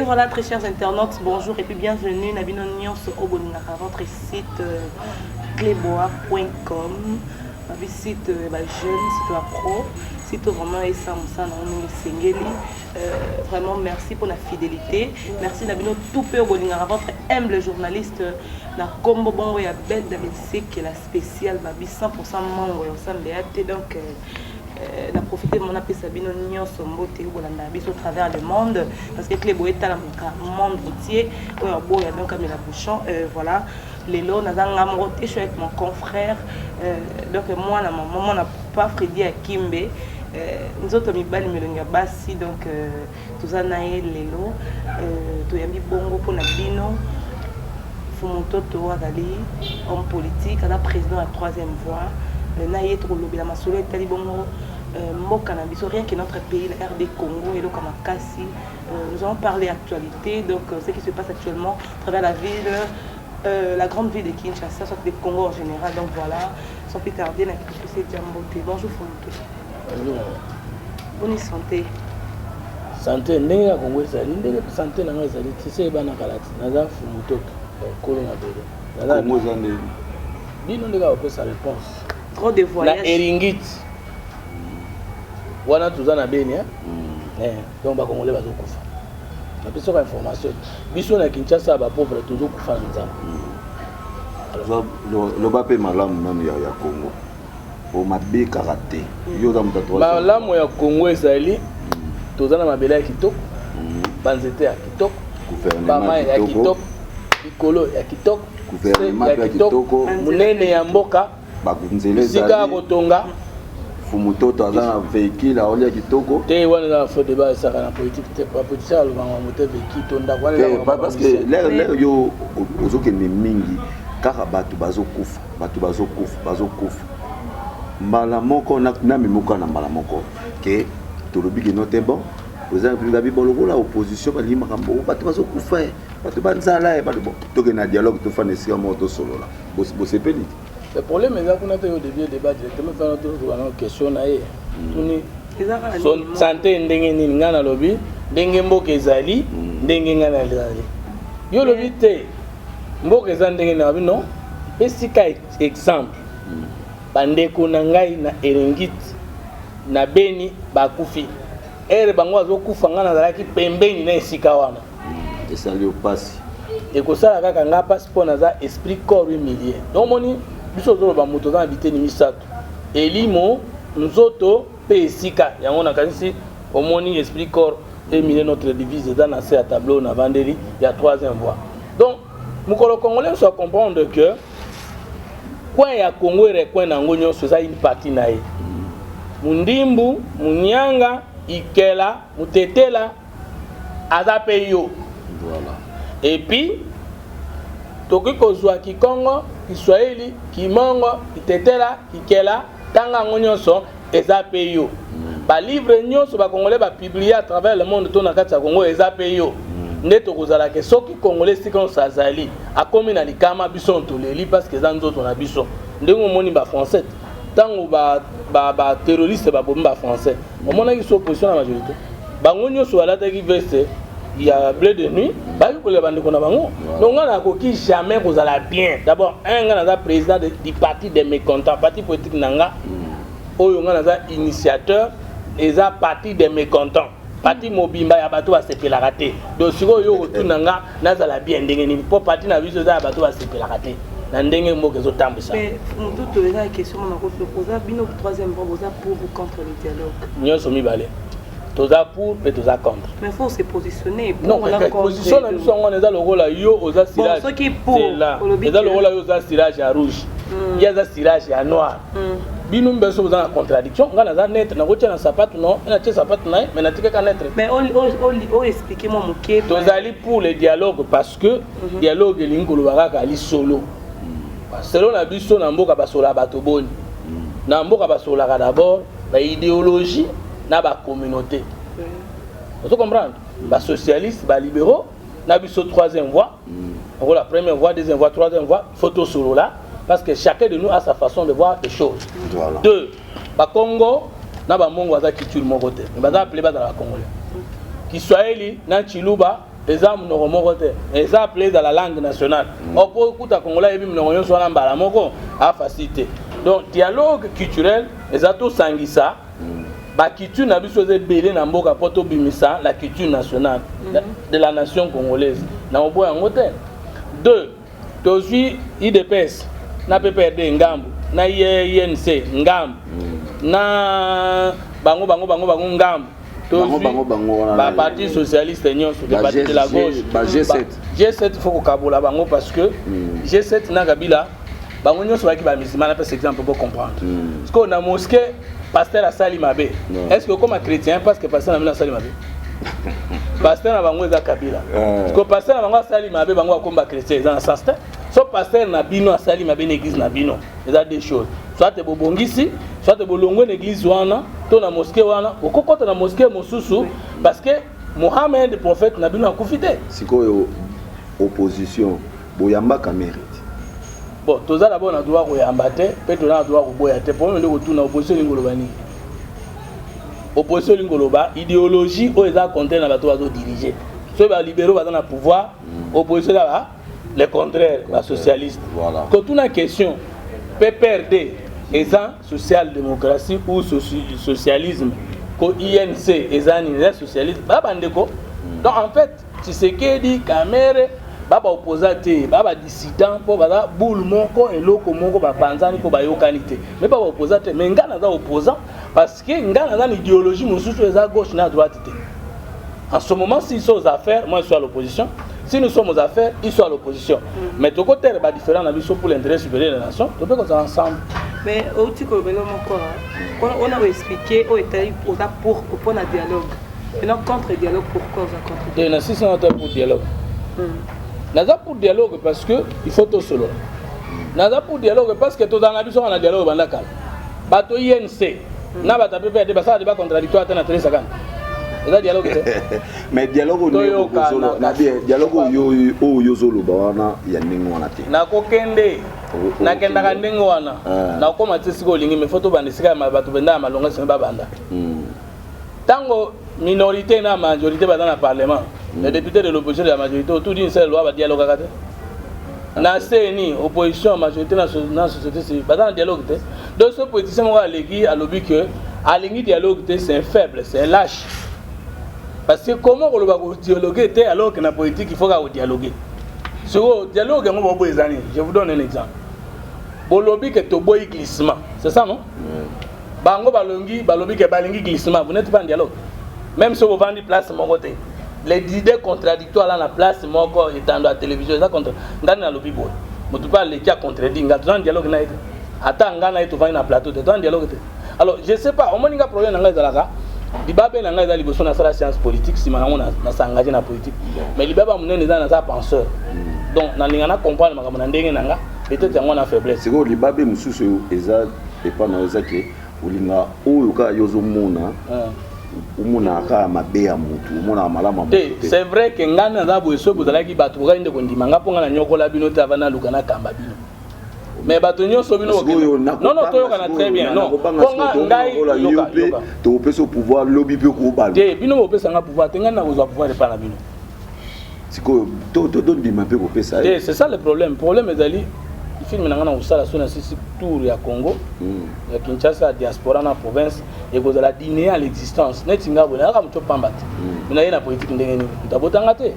Et voilà, très chers internautes, bonjour et puis bienvenue na bino nyonso oyo bolingaka votre site cleboa.com, babi site ba jeune, site ba pro, site vraiment esa mosala nango ndenge esengeli. Vraiment merci pour la fidélité, merci na bino tout mpe oyo bolingaka votre humble journaliste na nkombo bongo ya Belle Dabinseke, la spéciale, babi 100 mango ya osambe te. Donc na profite mo napesa bino nyonso mbote oyo bolandaka biso au travers le monde, parce que Clé boye etalamaka monde entier oyo aboya donc amela bouchon. Voilà, lelo naza nga moko te, je suis avec mon confrère, donc mwana mama, mwana papa Fredi Akimbe, nzoto mibali, melongi ya basi. Donc toza na ye lelo, toyambi bongo mpona bino Fumu Toto, azali homme politique, aza président ya Troisième Voie. Na ye tokolobela masolo etali bongo mboka na biso, rien que notre pays, la RD Congo, eloko ya makasi. Nous allons parler actualité, donc ce qui se passe actuellement à travers la ville, la grande ville de Kinshasa, soit de Congo en général. Donc voilà, sans plus tarder, na kitopesi jambo te. Bonjour Fumu Toto. Bonjour. Bonne santé? Santé ndenge ya Kongo ezali, ndenge santé na ngai ezali ti se eyebana kala ti naza Fumu Toto, kolo mabele. Kongo eza ndenge Bino ndenge akopesa réponse. Trop de Na voyage. Eringiti wana toza na Beni, eh? Donc bakongolais bazokufa, napesaka information, biso na Kinshasa bapauvre tozokufa na nzambe. Loba mpe malamu nanu ya Congo, po mabe kaka te, yo oza moto ya troisième. Malamu ya Congo ezali toza na mabele ya kitoko, banzete ya kitoko, Gouvernement bamai ya kitoko. kitoko, likolo ya kitoko, Gouvernement se mpe ya kitoko. Monene ya mboka, Banzela esika ya ezali. kotonga. Fumu Toto aza na véhicule, aolia kitoko. Te, wana eza na faux débat, esaka na politique te. Bapoliticien alobanga bango te, véhicule to ndako wana te eza parce que lere yo ozokende mingi kaka bato bazokufa, bato bazokufa, bazokufa mbala moko na mimoka na mbala moko ke tolobi keno te. Bon, président République abi bon, lokola opposition balingi makambo, bato bazokufa ye, bato banzala ye, bato bon, tokende na dialogue, tofanda esika moko, tosolola. Bosepeli te? Le problème eza kuna te. Yo début débat directement, fana tozwa na question na ye tuni. Eza kaka nini moko? Santé ndenge nini? Ngai nalobi ndenge mboka ezali, ndenge ngai nazali. Yo olobi te mboka eza ndenge nini? Abi non, pesika exemple, bandeko na ngai na Eringiti, na Beni bakufi, ere bango azokufa, ngai nazalaki pembeni na esika wana. Esali yo mpasi. Ekosala kaka nga mpasi mpo naza esprit, corps, milieu. Donc omoni, biso ozoloba moto oza na biteni misato: elimo, nzoto mpe esika. Yango nakanisi omoni esprit, corps et milieu, notre devise eza na se ya tableau na vandeli ya Troisième Voie. Donc mokolo congolais nyonso acomprendre que coin ya Congo, recoin na yango nyonso eza une partie na ye: mundimbu, munyanga, ikela, mutetela, aza mpe yo. Voilà. Et puis tokoki kozwa kikongo, kiswahili, kimongo, kitetela, kikela, tanga yango nyonso eza mpe yo. Balivre nyonso bakongolais bapublie à travers le monde to na kati ya Congo eza mpe yo. Nde tokozalaka soki congolais esika nyonso azali akomi na likama, biso toleli parce que eza nzoto na biso. Ndenge omoni bafrançais, ntango baterroriste babomi bafrançais, omonaki so opposition na majorité, bango nyonso balataki veste ya bleu de nuit, bayaki kolela bandeko na bango. Donc ngai nakoki jamais kozala bien. D'abord un, ngai naza président du parti des mécontents, parti politique na nga oyo ngai naza initiateur, eza parti des mécontents, parti mobimba ya bato basepelaka te. Donc sikoyo yo kotuna nga nazala bien ndenge nini? Mpo parti na biso eza ya bato basepelaka te na ndenge mboka ezotambwisa. Mais motutu, eza question mona koza bino Troisième Voie, boza pour ou contre le dialogue? Nyonso mibale, toza pour mpe toza contre. Mais faut se positionner. Non, position na biso yango wana eza lokola yo oza cirage, eza lokola yo oza cirage ya rouge, ye aza cirage ya noir. Bino mpe so boza na contradiction. Ngai naza neutre, nakotia na sapatu no, natie sapatu na ye, mais natikaka neutre. Mais oyo explique mwa moke. Tozali pour le dialogue parce que dialogue elingi koloba kaka lisolo. Selo na biso na mboka basolaka bato boni? Na mboka basolaka d'abord baidéologie na bacommunauté, ozo comprendre? Basocialiste, balibéraux na biso Troisième Voie. La première voie, deuxième voie, troisième voie, faut tosolola parce que chacun de nous a sa façon de voir les choses. Voilà. Deux, bakongo na bamongo baza culture moko te, mais baza appelé bazala bacongolais. Kiswahili na chiluba Eza monoko moko te, eza appelé ezala langue nationale. Opo okuta Congolais ayebi monoko nyonso wana mbala moko, afacile te. Donc dialogue culturel eza tosangisa baculture na biso, eza ebele na mboka, mpo tobimisa la culture nationale de la nation congolaise. Na oboya yango te. Deux, tozwi UDPS na PPRD ngambu, na UNC ngambu, na bango ngambu. Baparti socialiste nyonso, le parti de la gauche. Ba G7. G7, faut kokabola bango parce que G7 na Kabila, bango nyonso bayaki bamusulman. Napesa exemple po comprendre. Parce que na mosquée, pasteur asali mabe, est ce que okoma chrétien parce que pasteur na bino asali mabe? Pasteur na bango eza Kabila. Parce que pasteur na bango asali mabe, bango bakomi bachrétien, eza na sens te. So pasteur na bino asali mabe na église na bino, eza deux choses: soit bobongisi, soit bolongwe na église wana to na mosquée wana, okokɔta na mosquée mosusu, parce que Mohamed, prophète na bino, akufi te. Sikoyo opposition boyamba Kamerhe te? Bon, toza d'abord na droit koyamba te, mpe toza na droit koboya te. Problème nde kotuna opposition elingi koloba nini. Opposition elingi koloba idéologie oyo eza contraire na bato bazodirige. Soki balibéraux baza na pouvoir, opposition eza ba le contraire, basocialiste. Voilà. Kotuna question: PPRD eza social démocratie ou socialisme? Ko UNC eza nini? Eza socialisme. Baa bandeko. Donc en fait, Tshisekedi, Kamerhe, ba baopposa te, ba badissident, mpo baza boule moko, eloko moko, bapanzani mpo bayokani te. Mais ba baopposa te. Mais nga naza opposant parce que nga naza na idéologie mosusu, eza gauche na droite te. En ce moment, s'ils sont aux affaires, moi je suis à l'opposition. Si nous sommes aux affaires, ils sont à l'opposition. Mais tokotere badifférent na biso pour l'intérêt supérieur de la nation, tope kozala ensemble. Mais outi kolobela moko wana, oexplike oyo etali oza pour mpona dialogue, maintenant contre dialogue, pourquoi oza contre? Te, na sisi na pour dialogue. Naza pour dialogue parce que il faut tosolola. Naza pour dialogue parce que tozala na biso na dialogue banda kala. Bato UNC na bato ya PPRD basala débat contradictoire te na télé sakana, eza dialogue te. Mais dialogue Toyokana. Na bien, dialogue oyo oyo ozoloba wana ya ndenge wana te. Nakokende, nakendaka ndenge wana. Nakokoma te sika olingi, mais faut tobanda esika ya bato benda ya malonga, nsima babanda. Ntango minorité na majorité baza na parlement, les députés de l'opposition, de la majorité, autour d'une seule loi, badialogaka te. Na CENI, opposition, majorité na société civile baza na dialogue te. Donc so politicien moko aleki, alobi que alingi dialogue te, c'est un faible, c'est un lâche. Parce que comment koloba kodialogue te alors que na politique il faut kaka kodialogue? Sikoyo dialogue yango boboyi eza nini? Je vous donne un exemple. Bolobi ke toboyi glissement, c'est ça, non? Bango balongi, balobi ke balingi glissement. Vous n'êtes pas en dialogue même si bovandi place moko te. Les idées contradictoires là na place moko, etando ya télévision eza contre ngani. Nalobi boye, moto mpe aleki acontredit nga, toza na dialogue na ye te. Ata nga na ye tovandi na plateau te, toza na dialogue te. Alors je sais pas, omoni nga, problème na ngai ezalaka libabe na ngai eza liboso nasala science politique, nsima nango nasengage na politique. Mais libabe ya monene eza naza penseur, donc nalinga na comprendre makambo na ndenge na nga. Peut-être yango na faiblesse. Sikoyo libabe mosusu eza epa na yo, eza ke olinga oyo kaka yo ozomona, omonaka kaka mabe ya motu, omonaka malamu ya te. motu te. C'est vrai ke ngai naza boye. Soki bozalaki bato, bokaki nde kondima nga, mpo ngai nanyokola bino te. Ava naluka nakamba bino, mais bato nyonso bino Sikoyo non non, toyokana très bien. Non, mpo nga ngai yo yoka, mpe yoka. Tokopesa pouvoir lobi mpe kobala. Te, bino bopesanga pouvoir te, ngai nakozwa pouvoir epa na bino. Sikoyo tondima mpe kopesa te. Ye. C'est ça le problème. Problème ezali film na ngai na kosala so na sisi tour ya Congo, ya Kinshasa, ya diaspora na province, ekozala dîner à l'existence. Neti nga boye, nayaka moto pamba te. Me naye na politike ndenge nini? Moto abotanga te,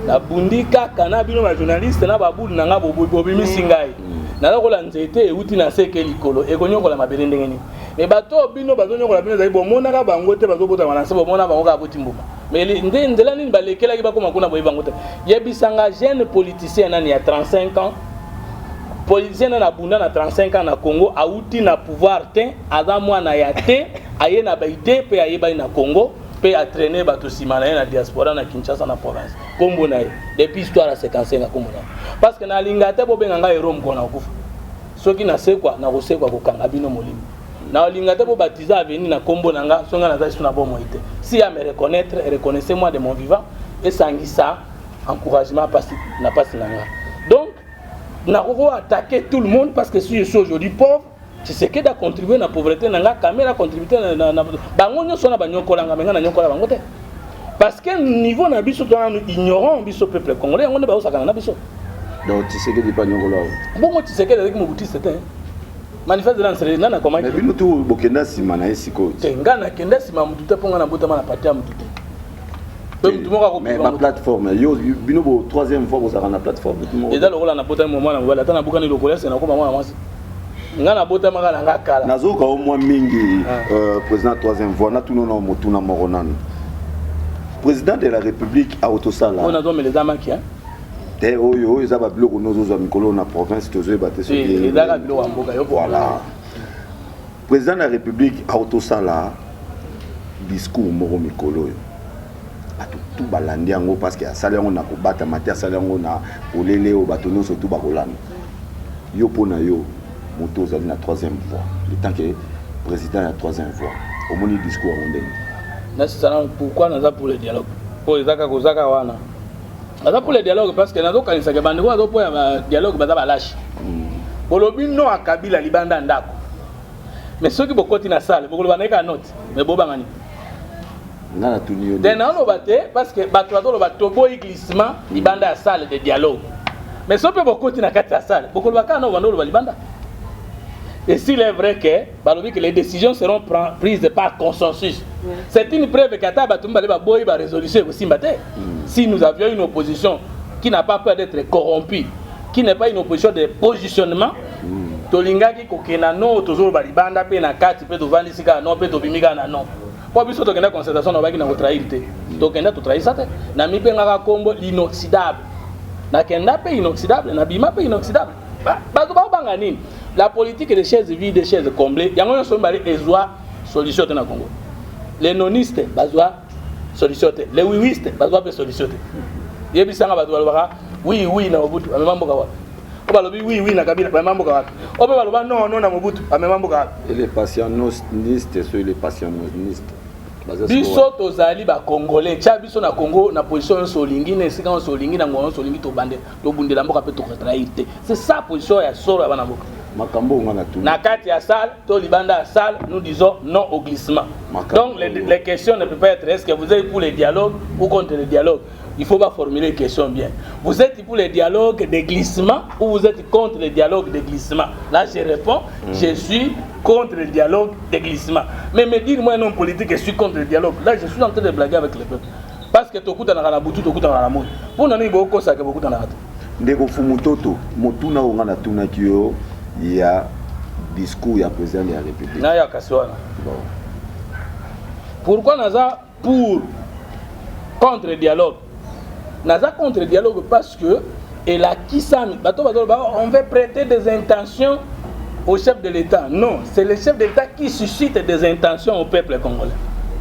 nabundi kaka na bino bajournaliste na babulu na nga, bobimisi ngai. Naza kola nzete euti na seke likolo, ekonyokola mabele ndenge nini? Me bato oyo bino bazonyokola bino, ezali bomonaka bango te, bazobotama na se, bomona bango kaka boti mbuma. Mais nde nzela nini balekelaki bakoma kuna? Boyebi bango te. Yebisanga jeune politicien nani ya 35 ans, politicien nani abunda na 35 ans na Congo, awuti na pouvoir te, aza mwana ya te, aye na baide mpe ayebani na Congo, mpe atraîne bato nsima na ye na diaspora, na Kinshasa, na province, nkombo na ye depuis histoire ya 55, nkombo na ye? Parce que nalinga te bobenga ngai héros mokolo na kokufa. Soki nasekwa, nakosekwa kokanga bino molimo. Nalinga te bobatiza avenir na nkombo na nga so ngai naza lisu na bomoi te. Si à me reconnaître, reconnaissez moi de mon vivant. Esangisa encouragement pasi na pasi na nga. Donc nakoko attaquer tout le monde parce que si je suis aujourd'hui pauvre, Tshisekedi a contribué na pauvreté na nga, Kamerhe a contribué na bango nyonso wana banyokolanga. Me nga nanyokola bango te. Parce que niveau na biso, toza nanu ignorant, biso peuple congolais. Yango nde bazosakana na biso. Donc Tshisekedi mpe anyokolo awa? Bongo Tshisekedi azalaki mobutiste te. Manifeste de l'ense nani akomaki? Mais bino tu bokenda nsima na ye sikoyo. Te, ngai nakenda nsima ya mutu te, mpo ngai nabotama na parti ya mutu te. Mpe mutu moko Mais baplateforme yo, bino bo troisième fois bozalaka na plateforme. Eza lokola nabotami mwana mobali, ata nabukani lokolo, ese nakoma mwana mwasi. Ngai nabotamaka na nga kala. Nazoyoka o mwa mingi. Président troisième voie, natuna na motuna moko nanu. Président de la République akotosala Oyo nazomela eza maki? Te, oyo eza babiloko nozozwa mikolo na province, tozoyeba te soki ezaka biloko ya mboka yo. Voilà, président de la République akotosala discours moko mikolo oyo, bato tu balandi yango, parce que asali yango na kobatama te, asali yango na polele oyo bato nyonso tu bakolanda. Yo, mpo na yo, moto ozali na troisième voie, le tant que président ya troisième voie, omoni discours yango ndenge? Nasisana pourquoi naza pour le dialogue. Po eza kaka, oza kaka wana, naza pour le dialogue parce que nazokanisaka bandeko bazopoya badialogue baza balâches. Bolobi non a Kabila libanda ya ndako, mais soki bokoti na salle, bokoloba na ye kaka note, mais bobanga nini? Nga natuni yo. Te, naoloba te, parce que bato bazoloba toboyi glissement libanda ya salle de dialogue, mais so mpe bokoti na kati ya salle, bokoloba kaka no banda oloba libanda. Et s'il est vrai que balobi que les décisions seront prises par consensus, c'est une preuve que ata bato mibale baboyi, barésolution ekosimba te. Si nous avions une opposition qui n'a pas peur d'être corrompue, qui n'est pas une opposition de positionnement, tolingaki kokenda no tozoloba libanda mpe na kati mpe tovandisi kaka no mpe tobimi kaka na non. Mpo biso tokenda concertation, nabaki na kotrahir te, tokenda totrahisa te. Na mibengaka kombo l'inoxydable, nakenda mpe inoxydable, nabima mpe inoxydable. Bato baobanga nini? La politique de chaise vide, chaise comblée, yango nyonso mibale ezwa solution te na Congo. Les nonistes bazwa solution te, les oui-ouistes bazwa mpe solution te. Yebisanga, bato balobaka oui na Mobutu, bamema mboka wapi? Oyo balobi oui na Kabila, bamema mboka wapi? Oyo mpe baloba non na Mobutu, bamema mboka wapi? Et les patientistes, so les patientistes? Biso tozali bacongolais. Tia biso na Congo na position nyonso olingi, na esika nyonso olingi, na ngonga nyonso olingi, tobande tobundela mboka mpe tokotrahir te. C'est ça position ya solo ya bana mboka. Makambo nga na tuni. Na kati ya salle to libanda ya salle, nous disons non au glissement. Donc les questions ne peuvent pas être: est-ce que vous êtes pour le dialogue ou contre le dialogue? Il faut pas formuler les questions bien. Vous êtes pour le dialogue de glissement ou vous êtes contre le dialogue de glissement? Là, je réponds, je suis contre le dialogue de glissement. Mais me dire, moi, un homme politique, je suis contre le dialogue, là, je suis en train de blaguer avec le peuple. Parce que tokutanaka na butu, tokutanaka na moi, mpo na nini bokosaka bokutanaka te? Ndeko Fumu Toto, motuna oyo nga natunaki yo ya discours ya président de la République. Naya kasi wana. Bon. Pourquoi naza pour contre dialogue? Naza contre dialogue parce que elakisami bato bazoloba on veut prêter des intentions au chef de l'État. Non, c'est le chef de l'État qui suscite des intentions au peuple congolais.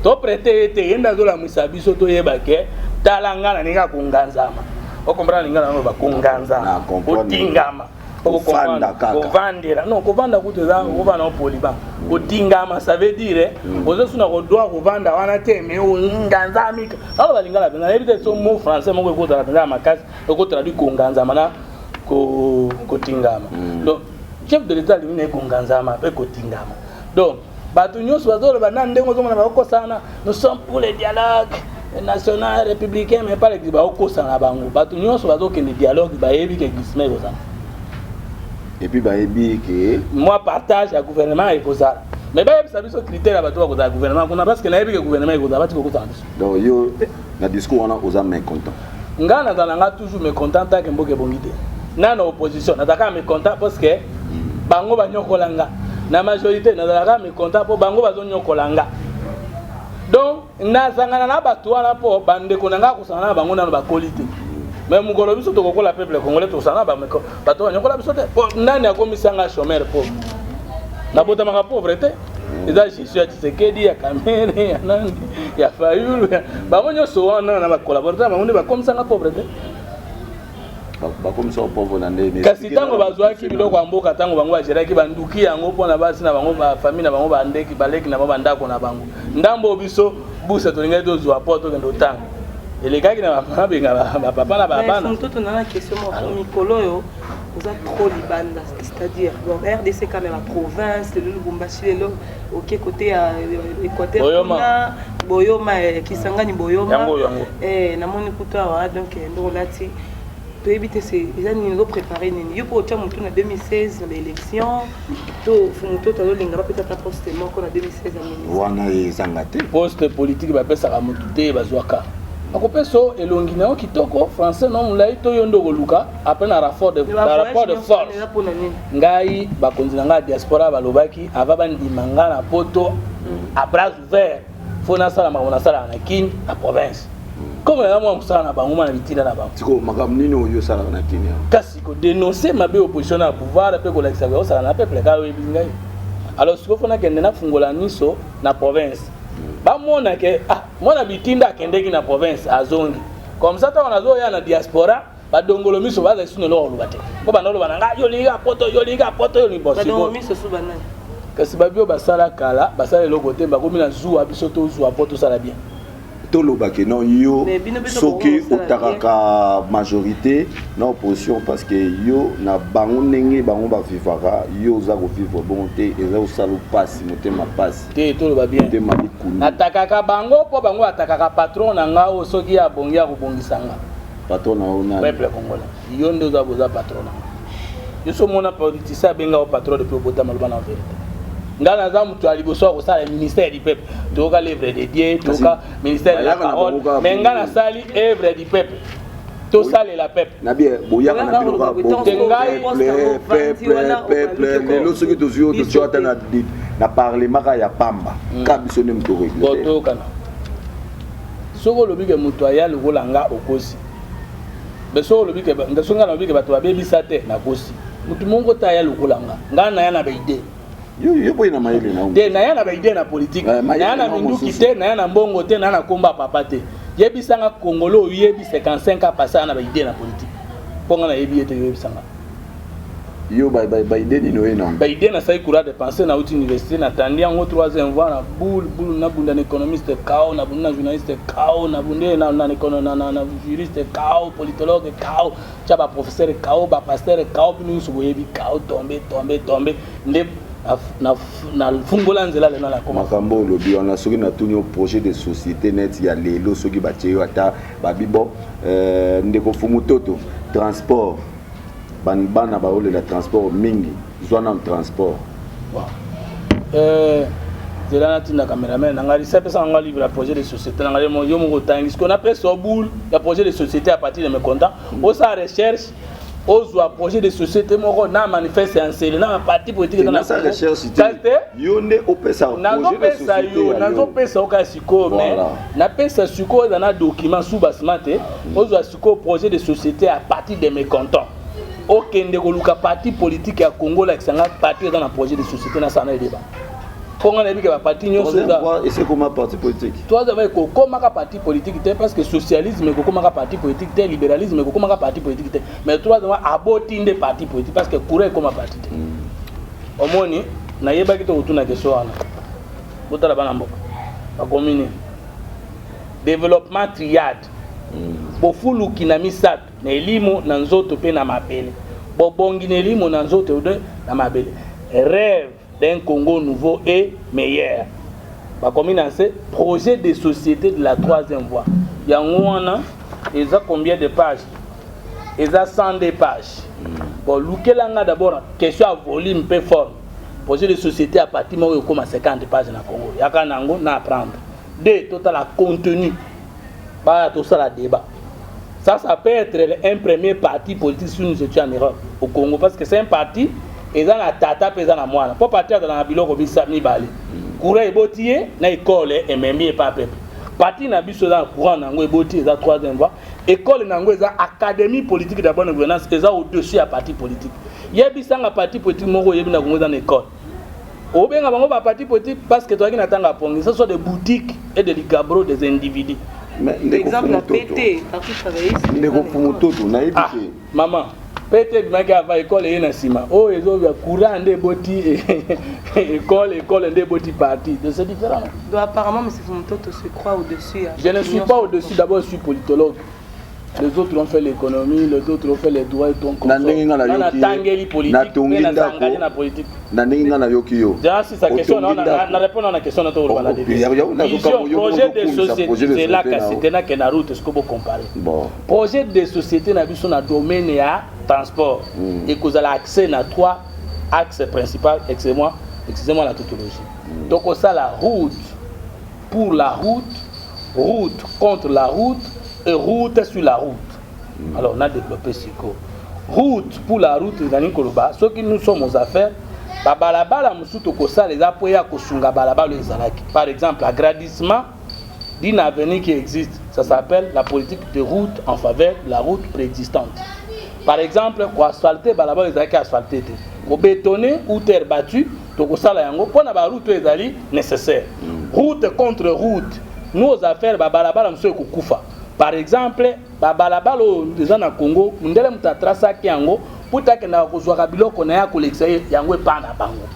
Toprêter ete ye nde azolamwisa biso, toyeba ke tala, nga na ndenge ya konganzama, ocomprendre linga nango, bakonganzama, kotingama. Kofanda kaka. Kovandela non, kovanda kutu eza kovanda opoliba. Kotingama, ça veut dire ozosuna kodroit kovanda wana te, mais onganzami. Alo balingala mpenza, nayebi te so mot français moko ekozala mpenza ya makasi ekotraduire konganzama na kotingama. Donc chef de l'État alingi na ye konganzama mpe kotingama. Donc bato nyonso bazoloba na ndenge ozomona bakokosana, nous sommes pour le dialogue national républicain, mais pas le, bakokosana bango. Bato nyonso bazokende dialogue bayebi ke glissement ekozala. Et puis bayebi ke moi partage ya gouvernement ekozala, mais bayebisa biso critère ya bato bakozala gouvernement kuna, parce que nayebi ke gouvernement ekozala, bati kokosana biso. Donc yo, na discours wana, oza mécontent? Nga nazala nga toujours mécontent tant que mboka ebongi te. Na opposition nazalaka mécontent parce que bango banyokola nga. Na majorité nazalaka mécontent mpo bango bazonyokola nga. Donc nazangana na bato wana mpo bandeko na nga kosangana na bango nano bakoli te. Mais mokolo biso tokokola, peuple congolais, tosala na bato banyokola biso te. Mpo nani akomisanga chômeur pauvre? Nabotamaka pauvre te. Eza gestion ya Tshisekedi, ya Kamerhe, ya nani, ya Fayulu, bango nyonso wana na bacollaborateur bango nde bakomisanga pauvre te. Bakomisa pauvre na ndenge? Kasi ntango bazwaki biloko ya mboka, ntango bango bagéraki banduki yango mpona basi na bango, bafamille na bango, bandeki, baleki na bango, bandako na bango, ndambo oyo biso busa tolingaki tozwa mpo tokende otanga. Elekaki na mabenga bapapa na babana. Mototo na na question moko, mikolo oyo oza trop libanda, c'est-à-dire bon, RDC quand même, province, lelo Lubumbashi, lelo oke côté ya Équateur kuna, Boyoma, Kisangani, Boyoma. Yango yango. Namoni kutu awa, donc ndoko olati, toyebi te eza nini, ozoprépare nini yo mpo otya motu na 2016 na baélection to moto azolinga bapesa ata poste moko na 2016 ya ministre? Wana ezanga te. Poste politique bapesaka motu te, bazwaka. Akopesa yo elongi na yo kitoko, français na molai to yo nde okoluka après na rapport de force. Eza mpona nini? Ngai, bakonzi na ngai ya diaspora balobaki ava bandima ngai na poto à bras ouvert, fo nasala makambo nasalaka na Kini, na province, comme naza mwa mosala na bango, mwana bitinda na bango. Sikoyo makambo nini oyo osalaka na Kini awa? Kasi kodénonce mabe opposition na pouvoir mpe kolakisa osala na peuple kaka oyebi ngai. Alors sikoyo fo nakende nafungola miso na province, bamona ke ah, mwana bitinda akendeki na province, azongi. Comme ça, ntango nazoya na diaspora, badongolo miso bazali sino eloko koloba te, mpo banda oloba na ngai: yo olingi poto, yo olingi poto, yo olingi. Bon, badongo sikoyo miso su banani? Kasi babi oyo basala kala, basala eloko te, bakomi na zuwa. Biso tozwa mpo tosala bien. Tolobaki non, yo Mais bino mpe soki tokokosala. Otakaka majorité na opposition, parce que yo na bango, ndenge bango bavivaka, yo oza kovivre bongo te, eza kosala mpasi, motema pasi. Te, toloba bien. Motema likundu. Natakaka bango mpo bango batakaka patron na nga oyo soki abongi akobongisa nga. Patron na yo nani? Peuple congolais. Yo nde oza boza patron na nga. Yo so omona politicien abenga yo patron depuis obotama, loba na vérité. Nga naza moto ya liboso ya kosala ministère du peuple. Toyoka l'œuvre de Dieu, toyoka ministère de la Bayaka na parole, bango kaka mais nga bongo. Nasali œuvre du peuple, tosalela peuple. Na bien, boyaka na bino kaka bongo. Te ngai- Peuple, peuple, peuple. Lelo soki tozwi oyo, totio ata na parlement kaka ya pamba, ka biso nde moto Bon, régler. Toyokana. Soki olobi ke moto aya lokola nga, okosi. Me soki olobi ke soki nga nalobi ke bato babebisa te, nakosi. Motu moko te aya lokola nga. Nga naya na baidées. Yo boye na mayele na yo. Te, naya na baidées na politike. Mayele Naya na na yo minduki mosusu. te, naya na mbongo te, naya na komba ya papa te. Yebisanga Congolais oyebi 55 ans passé aya na baidées na politike, mpo nga nayebi ye te. Yoyebisanga. Yo baidées nini oye nango? Baidées, nasali courant de pensée, nauti université, natandi yango troisième voie na boule boule, nabunda na économiste kao, nabundi na journaliste kao, nabundi na juriste kao, politologue kao, tia baprofesseur kao, bapasteur kao, bino nyonso boyebi kao. Tombe, tombe, tombe nde nafungola nzela lelo nakoma. Makambo olobi wana, soki natuni yo projet de société net ya lelo, soki batie yo ata babi bon, ndeko Fumu Toto, transport, bana baolela transport mingi, zwa nano transport. Bon. Nzela natinda cameraman na ngai lisa apesaka nga livre ya projet de société na ngai. Yo moko otangi. Sikoyo napesa yo boule ya projet de société à partir de mécontent, osala recherche, ozwa projet de société moko na manifeste ya nsele na baparti politique eza na Nasala Congo. recherche Kasi te, te. Yo nde opesa projet de Nazopesa société yo. ya yo. Nazopesa yo kaka sikoyo, mais napesa sikoyo eza na document sous-bassement te. Ozwa sikoyo projet de société à partir de mécontent, okende koluka parti politique ya Congo, olakisa nga parti eza na projet de société, nasala na edeba, mpo nga nayebi ke baparti nyonso Troisième eza voie, ese koma parti politique? Troisième voie ekokomaka parti politique te, parce que socialisme ekokomaka parti politique te, libéralisme ekokomaka parti politique te, mais troisième voie aboti nde parti politique, parce que courant ekoma parti te. Omoni, nayebaki te kotuna question wana. Botala, bana mboka, bakomi nini? Développement triade: bofuluki na misato, na elimo, na nzoto mpe na mabele. Bobongi na elimo, na nzoto de na mabele. Rêve d'un Congo nouveau et meilleur. Bakomi na se projet de société de la troisième voie. Yango wana eza combien de pages? Eza 102 pages. Bon, lukelanga d'abord question ya volume mpe forme. Projet de société à partir moko ekóma 50 pages na Congo, yaka nango na apprendre. Deux, totala contenu, baya tosala débat. Ça peut être un premier parti politique si nous étions en Europe, au Congo, parce que c'est un parti eza na tata mpe eza na mwana, mpo parti azala na biloko bisa mibale: courant eboti ye na ekole ememi epa peuple. Parti na biso eza na courant na yango eboti, eza troisième voie. Ekole na yango eza Académie politique de la bonne gouvernance, eza au-dessus ya parti politique. Yebisanga parti politique moko oyebi na Congo eza na ekole. Obenga bango baparti politique parce que toyaki na ntango ya pongi, ce sont des boutiques et des ligabros des individus. Mais ndeko Exemple, la Fumu Toto. PT, parti travailliste. Ndeko Fumu Toto, nayebi Ah ke mama. PT ebimaki avant, école eye na nsima. Oyo ezobia courant nde eboti école, école nde eboti parti. Donc c'est différent. Donc apparemment, M. Fumutoto se croit au-dessus. Je ne suis pas au-dessus. D'abord, je suis politologue. Les autres ont fait l'économie, les autres ont fait les droits et tout. Na ndenge nga nayoki, natangeli politique. Natongi mpe ndako. nazangani na politique. Na ndenge nga nayoki yo, Déjà, si sa question, otongi ndako. na répondre na question na tokoloba na Vision, vision, projet de société. Projet de Zela société na kasi yo. te nakende na route, est-ce que bocompare Bon. Projet de société na biso na domaine ya transport ekozala accès na trois axes principal. Excusez-moi la tautologie. Tokosala route pour la route, route contre la route et route sur la route. Alors on a développé sikoyo route pour la route. Ezali koloba soki nous sommes aux affaires, babalabala mosusu tokosala eza mpo ya kosunga balabala oyo ezalaki. Par exemple, agrandissement d'une avenue qui existe, ça s'appelle la politique de route en faveur de la route préexistante. Par exemple, koasphalte balabala ezalaki asphalte te, kobétonner ou terre battue, tokosala yango mpona baroute oyo ezali nécessaire. Route contre route, nous aux affaires, babalabala mosusu ekokufa. Par exemple, babalabala oyo eza na Congo, ndele moto atrasaki yango mpo te akendaka kozwaka biloko na ye, akolekisa ye yango epa na bango.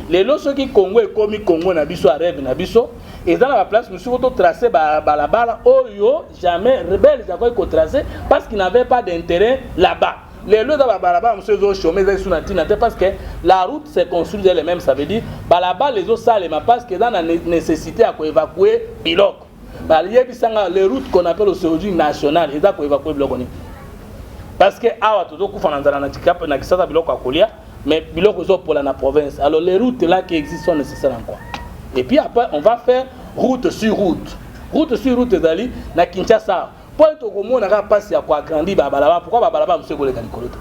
Lelo soki Congo ekomi Congo na biso ya rêve na biso, eza na baplace mosusu po totrace balabala oyo jamais rebelle akoki kotrace parce qu'il n'avait pas d'intérêt là-bas. Lelo eza babalabala mosusu ezochômer, eza esu na ntina te, parce que la route se construit elle-même. Ça veut dire balabala ezosalema parce que eza na nécessité ya koévacue biloko. Bayebisanga, les routes qu'on appelle aujourd'hui nationale eza koévacue biloko nini? Parce que awa tozokufa na nzala na Kisasa, biloko ya kolia, mais biloko ezopola na province. Alors les routes là qui existent sont nécessaires en quoi? Et puis après, on va faire route sur route. Route sur route ezali na Kinshasa mpo ete okomona kaka mpasi ya koagrandir babalabala. Pourquoi babalabala mosusu ekoleka likolo te?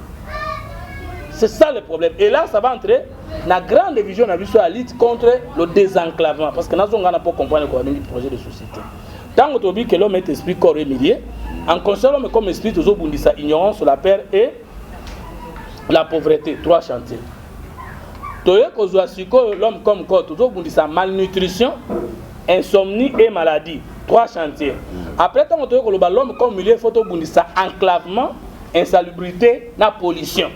C'est ça le problème. Et là, ça va entrer la grande vision na biso ya lutte contre le désenclavement, parce que nazonga na po comprendre ko babengi projet de société. Ntango tobi que l'homme est esprit, corps et milieu, en considérant l'homme comme esprit, tozobundisa ignorance, la peur et la pauvreté, trois chantiers. Toye kozwa sikoyo l'homme comme corps, tozobundisa malnutrition, insomnie et maladie, trois chantiers. Après, ntango toye koloba l'homme comme milieu, faut tobundisa enclavement, insalubrité na pollution.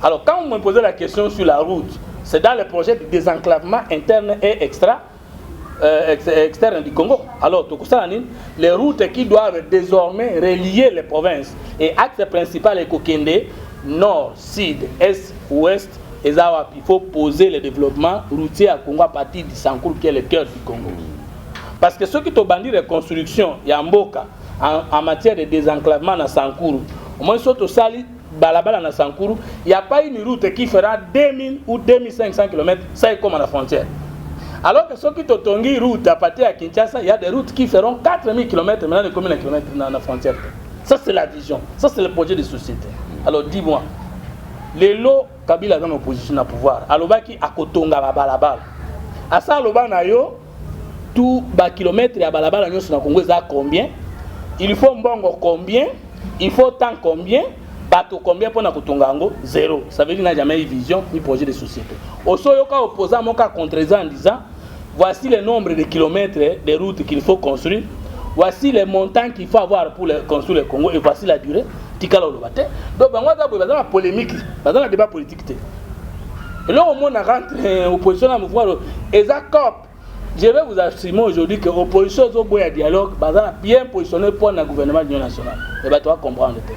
Alors quand vous me posez la question sur la route, c'est dans le projet de désenclavement interne et externe du Congo. Alors tokosala nini? Les routes qui doivent désormais relier les provinces et axe principal ekokende nord, sud, est, ouest, eza wapi? Il faut poser le développement routier à Congo à partir du Sankuru, qui est le cœur du Congo, parce que soki tobandi reconstruction ya mboka en matière de désenclavement na Sankuru, au moins soki tosali balabala na Sankuru, il y a pas une route qui fera 2000 ou 2500 km ça ekoma na frontière. Alors que soki totongi route à partir ya Kinshasa, il y a des routes qui feront 4000 km maintenant ekomi na kilomètre na frontière. Ça, c'est la vision, ça, c'est le projet de société. Alors dis-moi, lelo Kabila aza na opposition, na pouvoir, alobaki akotonga babalabala. Asa aloba na yo tout bakilomètre ya balabala nyonso na Congo eza combien? Il faut mbongo combien? Il faut temps combien? Bato combien mpona kotonga yango? Zéro. Ça veut dire n'a jamais eu vision ni projet de société. Oso oyoka opposant moko acontredire en disant: voici le nombre de kilomètres de routes qu'il faut construire, voici les montants qu'il faut avoir pour construire le Congo et voici la durée? Tikala oloba te. Donc bango aza boye, baza na polémique, baza na débat politique te. Eloko omonaka entre opposition na mouvement eza cop. Je vais vous affirmer aujourd'hui que opposition ezoboya dialogue, baza na bien positionné mpo na gouvernement d'union nationale, e bato bacomprendre te.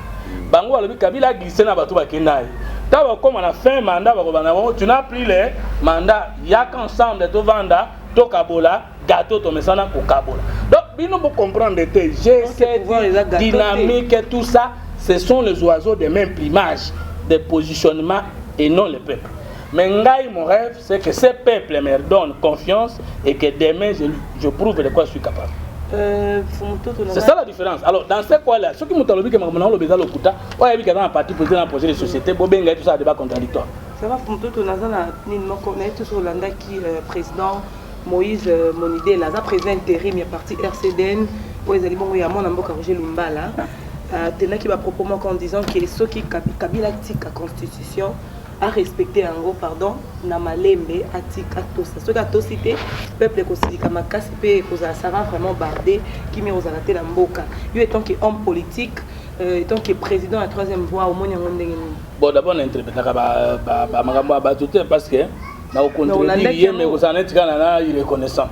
Bango balobi Kabila aglisse na bato bakenda ye. Ntango bakóma na fin mandat, bakobanda bango: tu n'as plus le mandat, yaka ensemble, tovanda, tokabola gâteau, tomesana kokabola. Donc bino bocomprendre te. G7, dynamique, tout ça, ce sont les oiseaux de même plumage, de positionnement et non le peuple. Mais ngai, mon rêve, c'est que ce peuple me donne confiance et que demain je prouve de quoi je suis capable. C'est ça la différence. Alors dans ce cas là, soki moto alobi ke makambo na oloba eza lokuta, oyo ayebi kaza na parti politique, na projet de société, bobenga ye, tout ça, débat contradictoire. Ça va, mototo, naza na nini moko naye toso olandaki président Moïse Monidele, aza président intérim ya parti RCDN oyo ezali bongo ya mwana mboka Roger Lumbala, atenaki bapropos moko en disant ke soki Kabila atika constitution, arespecte yango, pardon, na malembe, atika, atosa. Soki atosi te, peuple ekosilika makasi mpe ekozala, ça va vraiment barder, kimi ekozala te na mboka. Yo, étant que homme politique, étant que président ya troisième voie, omoni yango ndenge nini? Bon, d'abord nainterprétaka bamakambo ya bato te, parce que nakocontredire ye, mais kozala neti kaka na irreconnaissant.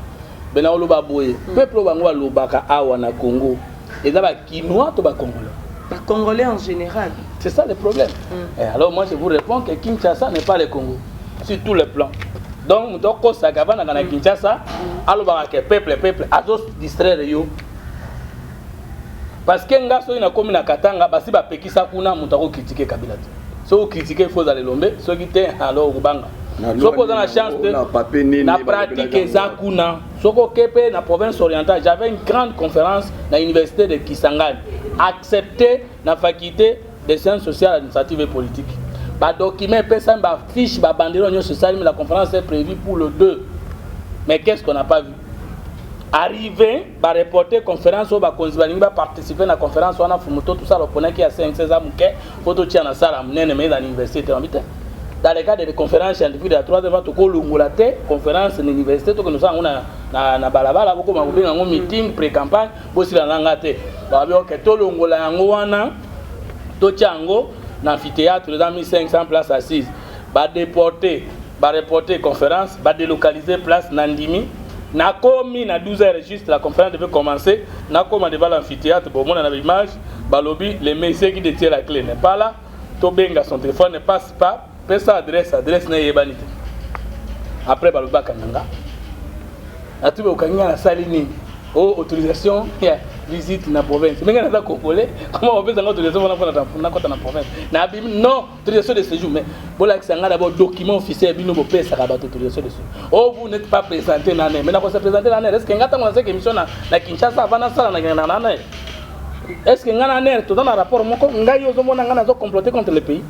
Be nakoloba boye: peuple oyo bango balobaka awa na Congo, eza Bakinois to Bacongolais? Bacongolais en général. C'est ça le problème. Et alors moi, je vous réponds que Kinshasa n'est pas le Congo sur tous les plans. Donc moto akosaka avandaka na Kinshasa, alobaka ke peuple, peuple, azodistraire yo, parce que nga soki nakomi na Katanga, basi bapekisa kuna moto akocritiquer Kabila te. Soki ocritiquer, il faut ozala elombe. Soki te, alors okobanga. Soki oza na chance te, na pratique eza kuna. Soki oke mpe na province orientale, j'avais une grande conférence na université de Kisangani, accepté na faculté des sciences sociales, administratives et politiques. Badocument epesami, bafiche, babanderole nyonso esalimi. La conférence est prévue pour le 2, mais qu'est-ce qu'on n'a pas vu arrivé? Bareporter conférence oyo. Bakonzi balingi baparticiper na conférence wana. Fumuto tosala oponaki ya 5 eza moke, fo totia na sala monene, mais eza na université te. Babi te, dans le cadre de conférence scientifique de la troisième fois, tokolongola te conférence na université, tokende osala yango na balabala, bokoma kobenga yango meeting pré campagne. Bosila na nga te. Babi ok, tolongola yango wana, totia yango na amphithéâtre, eza 1500 place assise. Badéporter, bareporter conférence, badélocaliser place na ndimi. Nakomi na 12 heures juste, la conférence devait commencer. Nakoma devant l'amphithéâtre, bomona na baimage, balobi: le monsieur qui détient la clé n'est pas là, tobenga, son téléphone ne passe pas, pesa adresse, adresse na eyebani te. Après balobi bakanga nga. Natubi: okangi nga, nasali nini? O autorisation ya visite na province. Ndenge naza congolais, comment opesanga autorisation wana mpona nakota na province? Nabimi non, autorisation de séjour, mais bolakisa nga d'abord document officiel bino bopesaka bato autorisation de séjour. Oh, vous n'êtes pas présenté na ANR. Mais nakose présenter na ANR? Est ce que nga ntango naseki émission na Kinshasa, avant nasala na ANR, est ce que nga na ANR toza na rapport moko? Ngai ozomona nga nazo comploter contre le pays?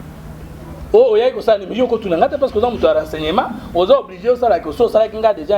Oyo oyaki kosala nini? Yo okotuna nga te, parce que oza moto ya renseignement, oza obligé osalaki oso osalaki nga déjà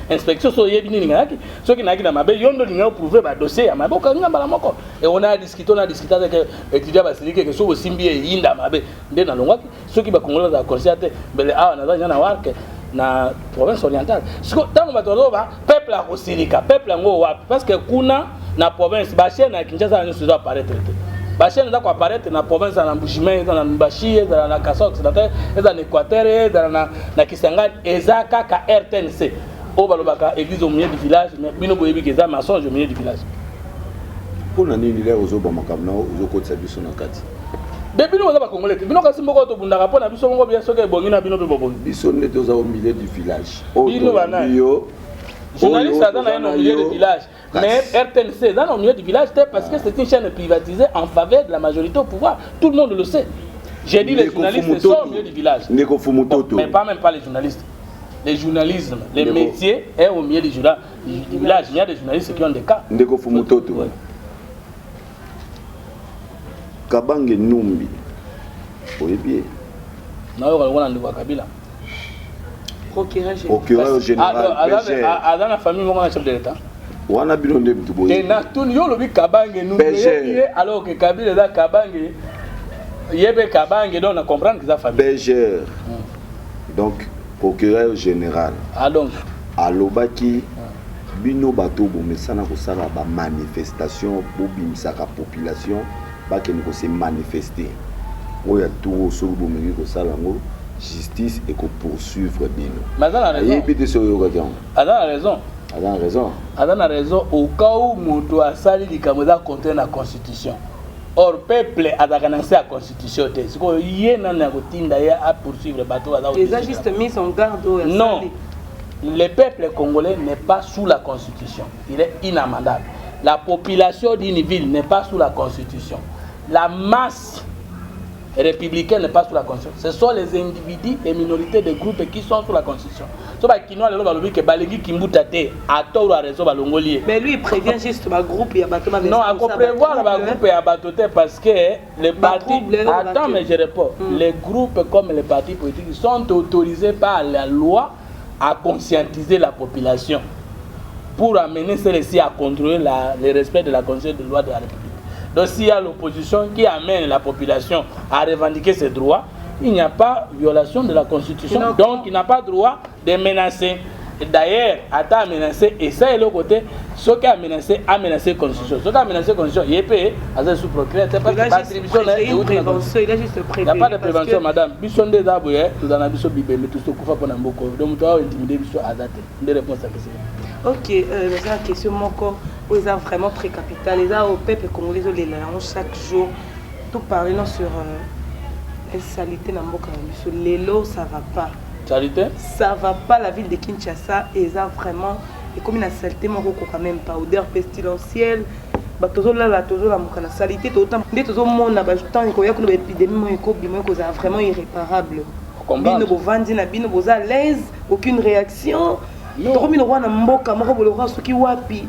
inspection. So oyebi nini ngayaki, soki nayaki na mabe, yo ndo olingai oprouver badossier ya mabe, okangi nga mbala moko. E on a discuté, on a discuté avec étudiant, basiliki eke so bosimbi eyinda mabe nde nalongwaki. Soki Bakongolais bazala conscient te, mbele awa naza nya na warke na province orientale. Siko ntango bato bazoba peuple akosilika, peuple yango wapi? Parce que kuna na province, bachaîne ya Kinshasa nyonso eza apparaître te. Bachaîne eza koapparaître na province, ezala na Mbujimayi, ezala na Lubumbashi, ezala na Kasai occidental, ezala na Équateur, ezala na Kisangani, eza kaka RTNC oyo balobaka église au milieu du village. Mais bino boyebi ke eza mensonge au milieu du village. Mpo na nini lere ozoba makambo na ozokotisa biso na kati? Be bino boza Bakongole te. Bino kasi moko tobundaka mpo na biso moko bien. Soki ebongi na bino mpe bobongi. Biso nde toza au milieu du village. Bino banani? Yo. Journaliste aza na ye au milieu du village, mais RTNC eza na au milieu du village te, parce que c'est une chaîne privatisée en faveur de la majorité au pouvoir. Tout le monde le sait. J'ai dit les journalistes sont au milieu du village. Ndeko Fumutoto. Bon, mais pas même pas les journalistes, les journalismes, les métiers est au milieu du village. Il y a des journalistes qui ont des cas. Ndeko Fumutoto. Ouais. Kabange Numbi, oyebi ye? Nayoka lokola ndeko ya Kabila. Procureur. Procureur général. Aza na famille moko na chef de l'État? Wana bino nde mutu te. Boyebi. Na tuni yo, olobi Kabange Numbi, oyebi ye, alors que Kabila eza Kabange, ye mpe Kabange, donc na comprendre que eza famille. PGR, donc procureur général. Ah, donc. Alobaki bino bato bomesana kosala bamanifestation, bobimisaka population bakende kose manifester, oyo ya tour, soki bomengi kosala yango, justice ekopoursuivre bino. Mais aza na raison. Ayebi te soki oyokaki yango. Aza na raison. Aza na raison. Aza na raison au cas où moto asali likambo eza contraire na constitution. Or peuple azalaka na se ya constitution te. Sikoyo ye nani ya kotinda ye apoursuivre bato baza Eza juste mise en garde oyo. Non, le peuple congolais n'est pas sous la constitution, il est inamendable. La population d'une ville n'est pas sous la constitution. La masse républicaine n'est pas sous la constitution. Ce sont les individus, les minorités des groupes qui sont sous la constitution. So Bakinois lelo balobi ke balingi Kimbuta te, à tort ou à raison, balongoli ye. Mais lui, il prévient juste bagroupe ya bato. Non, akoprévoir bagroupe ya bato te, parce que les partis, attends, mais je réponds. Les groupes comme les partis politiques sont autorisés par la loi à conscientiser la population pour amener celle-ci à contrôler le respect de la constitution, de loi de la République. Donc s'il y a l'opposition qui amène la population à revendiquer ses droits, il n'y a pas violation de la constitution. Donc il n'a pas droit de menacer. D'ailleurs, ata amenace esa eloko te. Soki amenace, amenace constitution. Soki amenace constitution, ye mpe aza sous procureur te, parce que baattribution na ye euti na prévention, il a juste prévenu. Y a pas de prévention, madame. Biso nde eza boye, toza na biso bibembe, tozokufa mpona mboka oyo. Donc moto awa intimide biso aza te. Nde réponse apesi. Ok, eza question moko oyo eza vraiment très capital, eza au peuple congolais ezolela yango chaque jour. Tout parler non sur insalité na mboka na biso lelo, ça va pas. Salité. Ça va pas. La ville de Kinshasa eza vraiment ekomi na saleté moko okoka même pas, odeur pestilentielle. Bato tozolala, tozolamuka na salité. Nde tozomona batemps ekoya kuna, baépidémie moko ekobima, ekozala vraiment irréparable. Bino bovandi na bino, boza à l'aise, aucune réaction. Tokomi lokwa na mboka moko bolokwa soki wapi.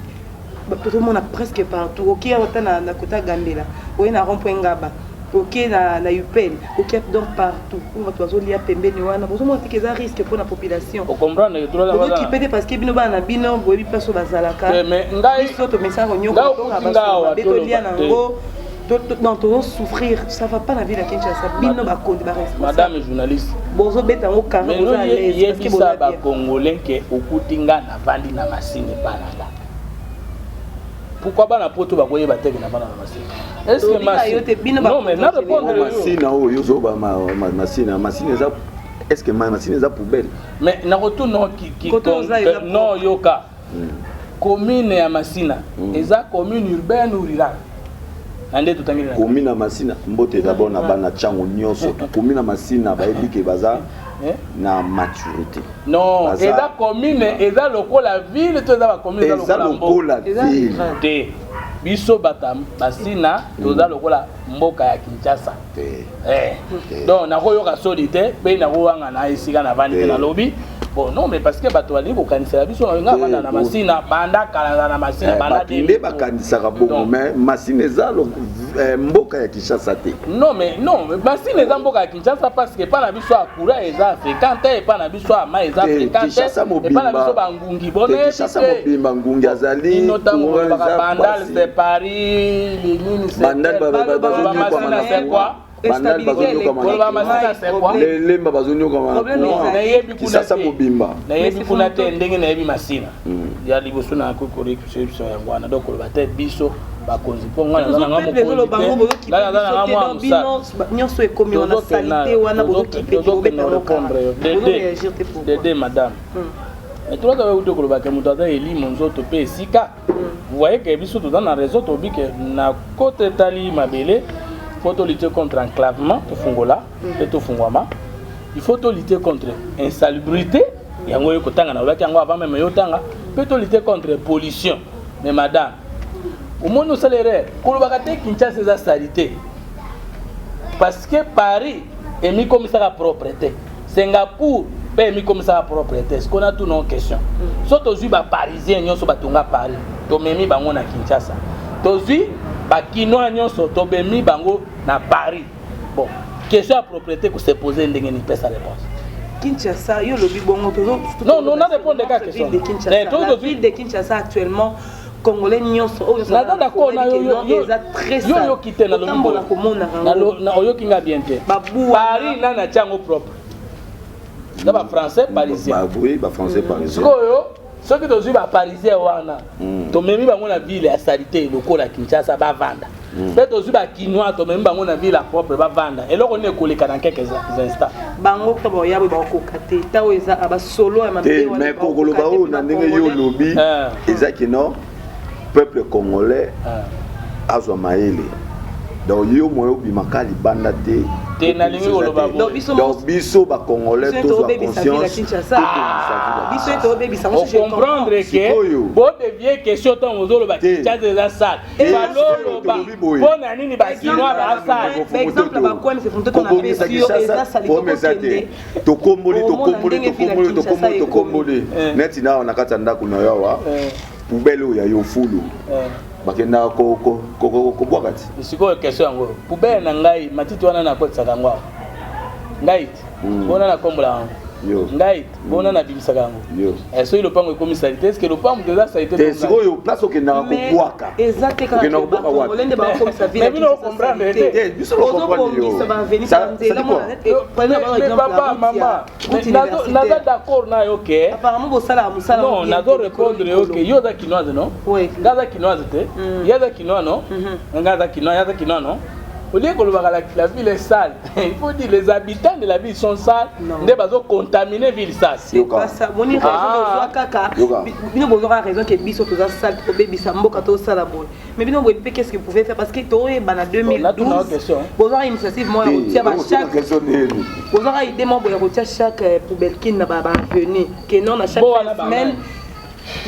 Tozomona presque partout. Oke ata na kota Gambela, oye na rond point Ngaba, oke na Upel, oke donc partout oyo bato bazolia pembeni wana, bozomona teke eza risque mpona population. Ocomprendre? Bozokipe te, parce que bino bana na bino boyebi place oyo bazalaka. Biso tomesana konyokola, tolia nango, donc tozosouffrir. Ça va pas na ville ya Kinshasa. Bino bakonzi, baresponsable, Madame journaliste, bozobeta yango carré, boza à l'aise. Yebisa bacongolais ke okuti nga navandi na Masini epa na nga. Pourquoi bana Poto bakoyeba teke na bana na Masina? Est-ce que Masina, non, mais na répondre. Masina oyo ozoba, Masina, Masina eza, est ce que Masina eza poubelle? Mais nakotuna, non, yoka, commune ya Masina eza commune urbaine ou rurale? Na nde totangeli. Commune ya Masina, mbote d'abord na bana ntango nyonso. Commune ya Masina, bayebi ke baza na maturité. Non, eza commune, eza lokola ville to eza bacommune? Eza lokola ville. Te, biso bato Masina toza lokola mboka ya Kinshasa. Donc nakoyoka soni te mpe nakowanga na esika navandi te. Nalobi bon, non, mais parce que bato balingi kokanisela biso. Nga vanda na Masina banda kala, na Masina banda. Bato nde bakanisaka bongo, mais Masina eza mboka ya Kinshasa te. Non, mais non, Masina eza mboka ya Kinshasa, parce que epa na biso ya courant eza fréquent te, epa na biso ya mai eza fréquent te, epa na biso bangungi. Kinshasa mobimba ngungi azali. Ntango bolobaka Bandal c'est Paris, nini? Bandal. Masina c'est quoi? Bandal bazonyokama, Lemba bazonyokama, Kisasa mobimba. Nayebi kuna te. Ndenge nayebi Masina ya liboso na kokorekisa yango wana. Donc koloba te biso bakonzi, mpo ngai naza nanga mokonzi te, ngai naza nanga mwa mosala. Nyonso ekomi wana, salité wana, bozokipe te, Dede, madame, tolaka uti kolobaka moto aza elimo, nzoto mpe esika. Vous voyez que biso toza na raison. Tobi ke na kote etali mabele, faut tolutter contre enclavement, tofungola mpe tofungwama. Il faut tolutter contre insalubrité, yango oyo kotanga nalobaki yango avant même yo otanga, mpe tolutter contre pollution. Mais madame, omoni osala erreur kolobaka te Kinshasa eza salité, parce que Paris emikomisaka propre te, Singapour mpe emikomisaka propre te. Sikoyo natuna question: so tozwi baparisien nyonso batonga Paris, tomemi bango na Kinshasa, tozwi bakinois nyonso, tomemi bango na Paris, bon, question ya propreté kose pose ndenge nini? Pesa réponse. Kinshasa, yo lobi bongo. Non, non, na répondre kaka question. Ville de Kinshasa, la ville de Kinshasa actuellement, congolais nyonso oyo Naza d'accord na yo. Eza très Yo oyoki te. Otambola komona. Oyoki nga bien te. Paris, nani atia yango propre? Eza bafrançais parisien. Oui, bafrançais parisien. Sikoyo soki tozwi baparisien wana, tomemi bango na ville ya salité lokola Kinshasa, bavanda, mpe tozwi bakinois, tomemi bango na ville ya propre, bavanda, eloko nini ekoleka na quelques instants? Bango to boya boye bakokoka te. Ta oyo eza basolo ya mabe. Mais kokoloba oyo na ndenge yo olobi, eza kino peuple congolais azwa mayele. Donc yo moyo obimaka libanda te. Te, nalingi koloba. Donc biso bacongolais tozwa conscience. Ocomprendre ke bodevie question. Ntango ozoloba Kinshasa eza sale, baloloba mpo na nini bakinois basale? Kobongisa Kinshasa, problème eza te. Tokomboli, tokomboli, tokomboli, tokomboli, tokomboli. Neti na na kati ya ndako na yo awa, poubelle oyo ya yo, fulu, bakendaka kobwaka ti. Sikoyo question yango: poubelle na ngai, matiti wana nakotisaka yango awa, ngai ti mpona nakombola yango. Yo. Ngai bona nabimisaka yango. Yo. Eh, soki lopango ekomi saleté, est ce que lopango moto eza saleté? Te, sikoyo place okendaka kobwaka, eza te kaka okendaka kobwaka wapi? Congolais nde bakomisa ville Mais bino comprendre te. Te, biso lo comprendre yo. Ozobongisa baavenue, Ça dit quoi? Mais papa, mama, naza d'accord na yo ke apparemment bosalaka mosala. Non, nazo répondre yo ke yo oza Kinoise, non? Ouais. Nga aza Kinoise te. Ye aza Kinois, non? Nga aza Kinois, ye aza Kinois, non? Au lieu kolobaka la ville est sale, il faut dire les habitants de la ville sont sales. Non. Nde bazo contaminer ville sale. C'est pas ça. Boni raison? Ah. Bozwa kaka Yoka. Bino bozwaka raison ke biso toza sale, tobebisa mboka, tosala boye, mais bino boyebi mpe qu'est ce que vous pouvez faire? Parce que toyeba na Natuna 2012 question. bozwaka initiative moko ya kotia ba chaque Question nini? Bozwaka idée moko boye ya kotia chaque poubelle kin na baavenue ke non, na chaque Bo wana fin semaine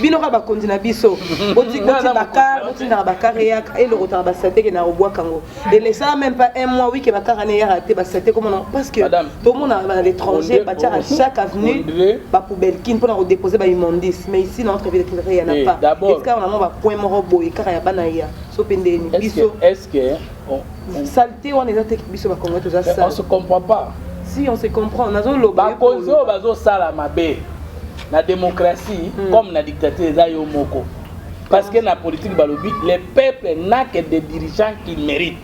bino kaka bakonzi na biso Nga na bacar, botindaka bacar eyaka elokotaka basaleté ke na kobwaka yango. Elesala même pas un mois, oui, ke bacar wana eyaka te, basaleté komona, parce que Madame, tomona à l'étranger batiaka chaque avenue bapoubelle kin mpona kodépose baimmondices, mais ici na notre ville de Kinshasa y en a Eh, pas. d'abord- Esika wana mwa bapoint moko boye kaka ya bana ya so mpe ndeni Est-ce biso que, est-ce que saleté wana eza te biso Bakongolais toza on sale. se comprend pas. Si on se comprend, nazoloba. Bakonzi oyo bazosala mabe na démocratie comme na dictature, eza yo moko, parce que na politique balobi: le peuple n'a que des dirigeants qu'il mérite.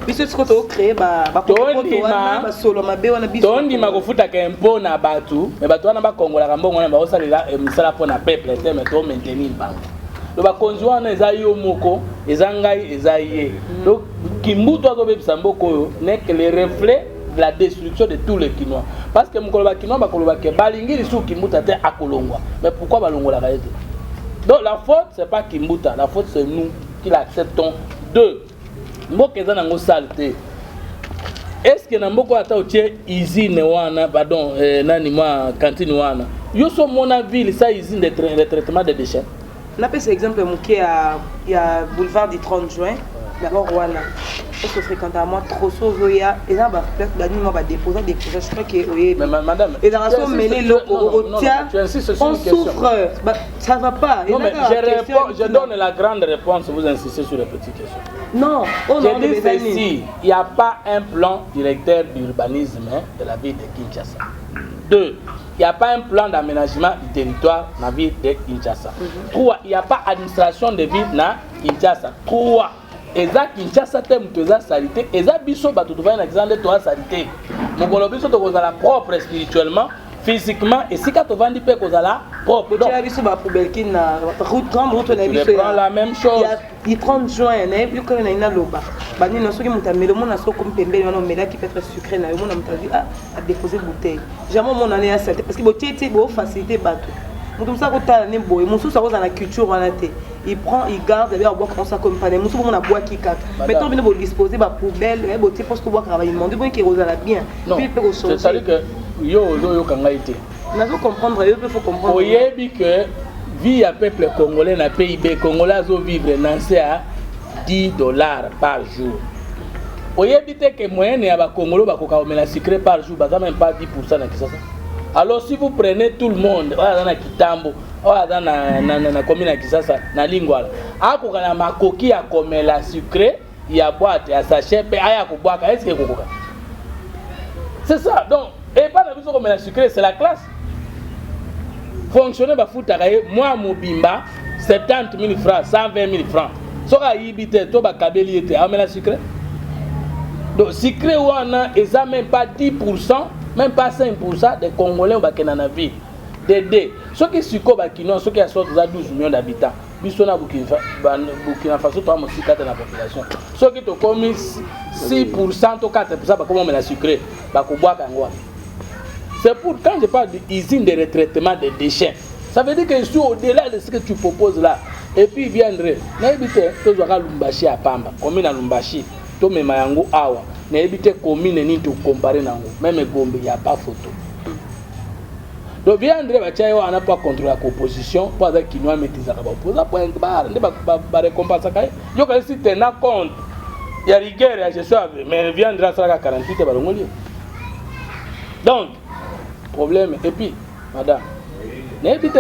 Biso sikoyo tocrée bapotopoto wana, basolo mabe wana biso. Tondima kofutaka impôt na bato, me bato wana bakongolaka mbongo wana, baosalela misala mpo na peuple te, me tomaintenir bango. Do bakonzi wana eza yo moko, eza ngai, eza ye. Donc Kimbutu azobebisa mboka oyo n'est que le reflet de la destruction de tous les Kinois, parce que mokolo Bakinois bakoloba ke balingi lisusu Kimbuta te, akolongwa. Mais pourquoi balongolaka ye te? Donc la faute, c'est pas Kimbuta, la faute, c'est nous qui l'acceptons. Deux, mboka eza nango sale te. Est ce que na mboka oyo ata otie usine wana, pardon, nani, mwa cantine wana, yo so omona ville sa usine de traitement de déchets? Napesa exemple moke ya boulevard du 30 juin d'abord. Wana osofréquentaka mwa trop, so ozoya, eza baplace banini mwa badéposa déposa, je crois ke oyebi. Madame, ezalaka so omele eloko okotia, on souffre, ça va pas. Non, mais je réponds, je donne la grande réponse, vous insistez sur les petites questions. Non. Oh, je dis ceci: il n'y a pas un plan directeur d'urbanisme de la ville de Kinshasa. Deux, il n'y a pas un plan d'aménagement du territoire dans la ville de Kinshasa. Trois, il n'y a pas administration de ville dans Kinshasa. Trois, eza Kinshasa te moto eza saleté, eza biso bato tovandi na Kinshasa nde toza saleté. Mokolo biso tokozala propre spirituellement, physiquement, esika tovandi mpe kozala propre. Donc biso bapoubelle kin na route, grande route na biso. La même chose. Du 30 juin, nayebi kaka na naloba banini, soki moto ameli, omona soki okomi pembeni wana, omelaki peut-être sucré na yo, omona moto azwi adépose bouteille, jamais omona ne ya saleté, parce que botie te, bofacilité bato. Moto mosusu akotala ne boye, mosusu akozala na culture wana te, il prend, il garde, abe abwaka ngo comme pane. Mosusu bomona abwaki kaka. Mais ntango bino bodispose bapoubelle, botie mposo tobwakaka baimmonde, boyeke kozala bien. Mpe kochange. C'est-à-dire que yo ozoyoka ngai te. Nazo comprendre yo mpe, faut comprendre. Oyebi que vie ya peuple congolais na PIB congolais azovivre na nse ya 10 $ par jour. Oyebi te ke moyenne ya Bakongolo bakoka komela sucré par jour baza même pas 10 na Kisasa. Alors si vous prenez tout le monde oyo aza na Kitambo, oyo aza na commune ya Kisasa, na Lingwala, akoka na makoki ya komela sucré ya boîte, ya sachet, mpe aya kobwaka, est ce que ekokoka? C'est ça. Donc epa na biso komela sucré, c'est la classe. Fonctionnaire bafutaka ye mwa mobimba 70 000 francs, 120 000 francs. Soki ayibi te to bakabeli ye te, amela sucré. Donc sucré wana eza même pas 10, même pas 5 des Congolais oyo bakenda na ville de deux. Soki sikoyo Bakinois, soki ya sorte eza 12 millions d'habitants, biso na Burkina Faso toa mosika te na population. Soki tokomi 6 to 4 bakomi omela sucré, bakobwaka yango wapi? C'est pour quand je parle d'usine de retraitement des déchets, ça veut dire que je suis au-delà de ce que tu proposes là. Et puis viendrait, nayebi te, tozwaka Lumbashi ya pamba, commune ya Lumbashi, tomema yango awa, nayebi te commune nini tocompare nango, même Gombe ya pas photo. Donc viandre batia ye wana mpo acontrôle ya opposition, mpo aza Kinois, amaîtrisaka baopposant, point barre. Nde barécompensaka ye. Yoka si tenant compte ya rigueur ya gestion, mais viandre asalaka 48, balongoli ye. Donc problème. Et puis madame, nayebi te,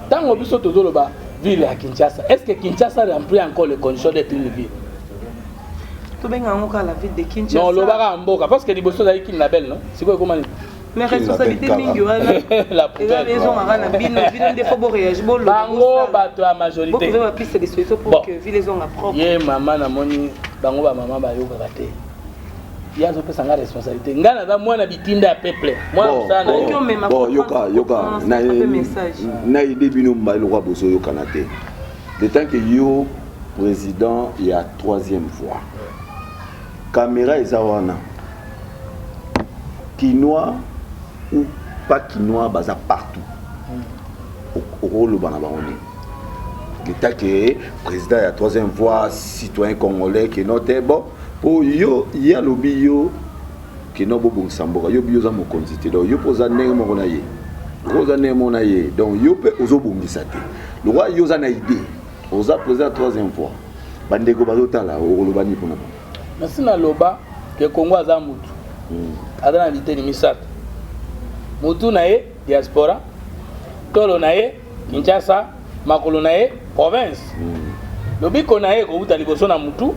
ntango biso tozoloba ville ya Kinshasa, est ce que Kinshasa remplit encore les conditions d'être une ville? Tobenga yango kaka la ville de Kinshasa. Non, olobaka mboka, parce que liboso ezalaki Kin Label, non? Sikoyo ekoma nini? Mais responsabilité mingi wana eza ezongaka na bino. Bino nde faut boréagir, bango bato ya majorité. Botrouver bapiste de solution pour que ville ezonga propre. Ye mama, namoni bango bamama bayokaka te. Ye azopesa nga responsabilité. Ngai naza mwana bitinda ya peuple, mwana mosala na yo. Bon, yoka, yoka, na idée bino mibale lokwa bozoyokana te. Le temps que yo président ya troisième voie, caméra eza wana, Kinois ou pas Kinois, baza partout, okoloba na bango nini? L'état que président ya troisième voie, citoyen congolais, keno te. Bon, po yo, ye alobi yo keno bobongisa mboka. Yo bi oza mokonzi te, donc yo mpo oza ndenge moko na ye, oza ndenge moko na ye, donc yo mpe ozobongisa te. Lokwa yo oza na idée, oza président ya troisième voie, bandeko bazotala, okoloba nini mpona bango? Nasi naloba ke Kongo aza mutu, aza na biteni misato: mutu na ye diaspora, tolo na ye Kinshasa, makolo na ye province. Lobiko na ye ekowuta liboso na mutu,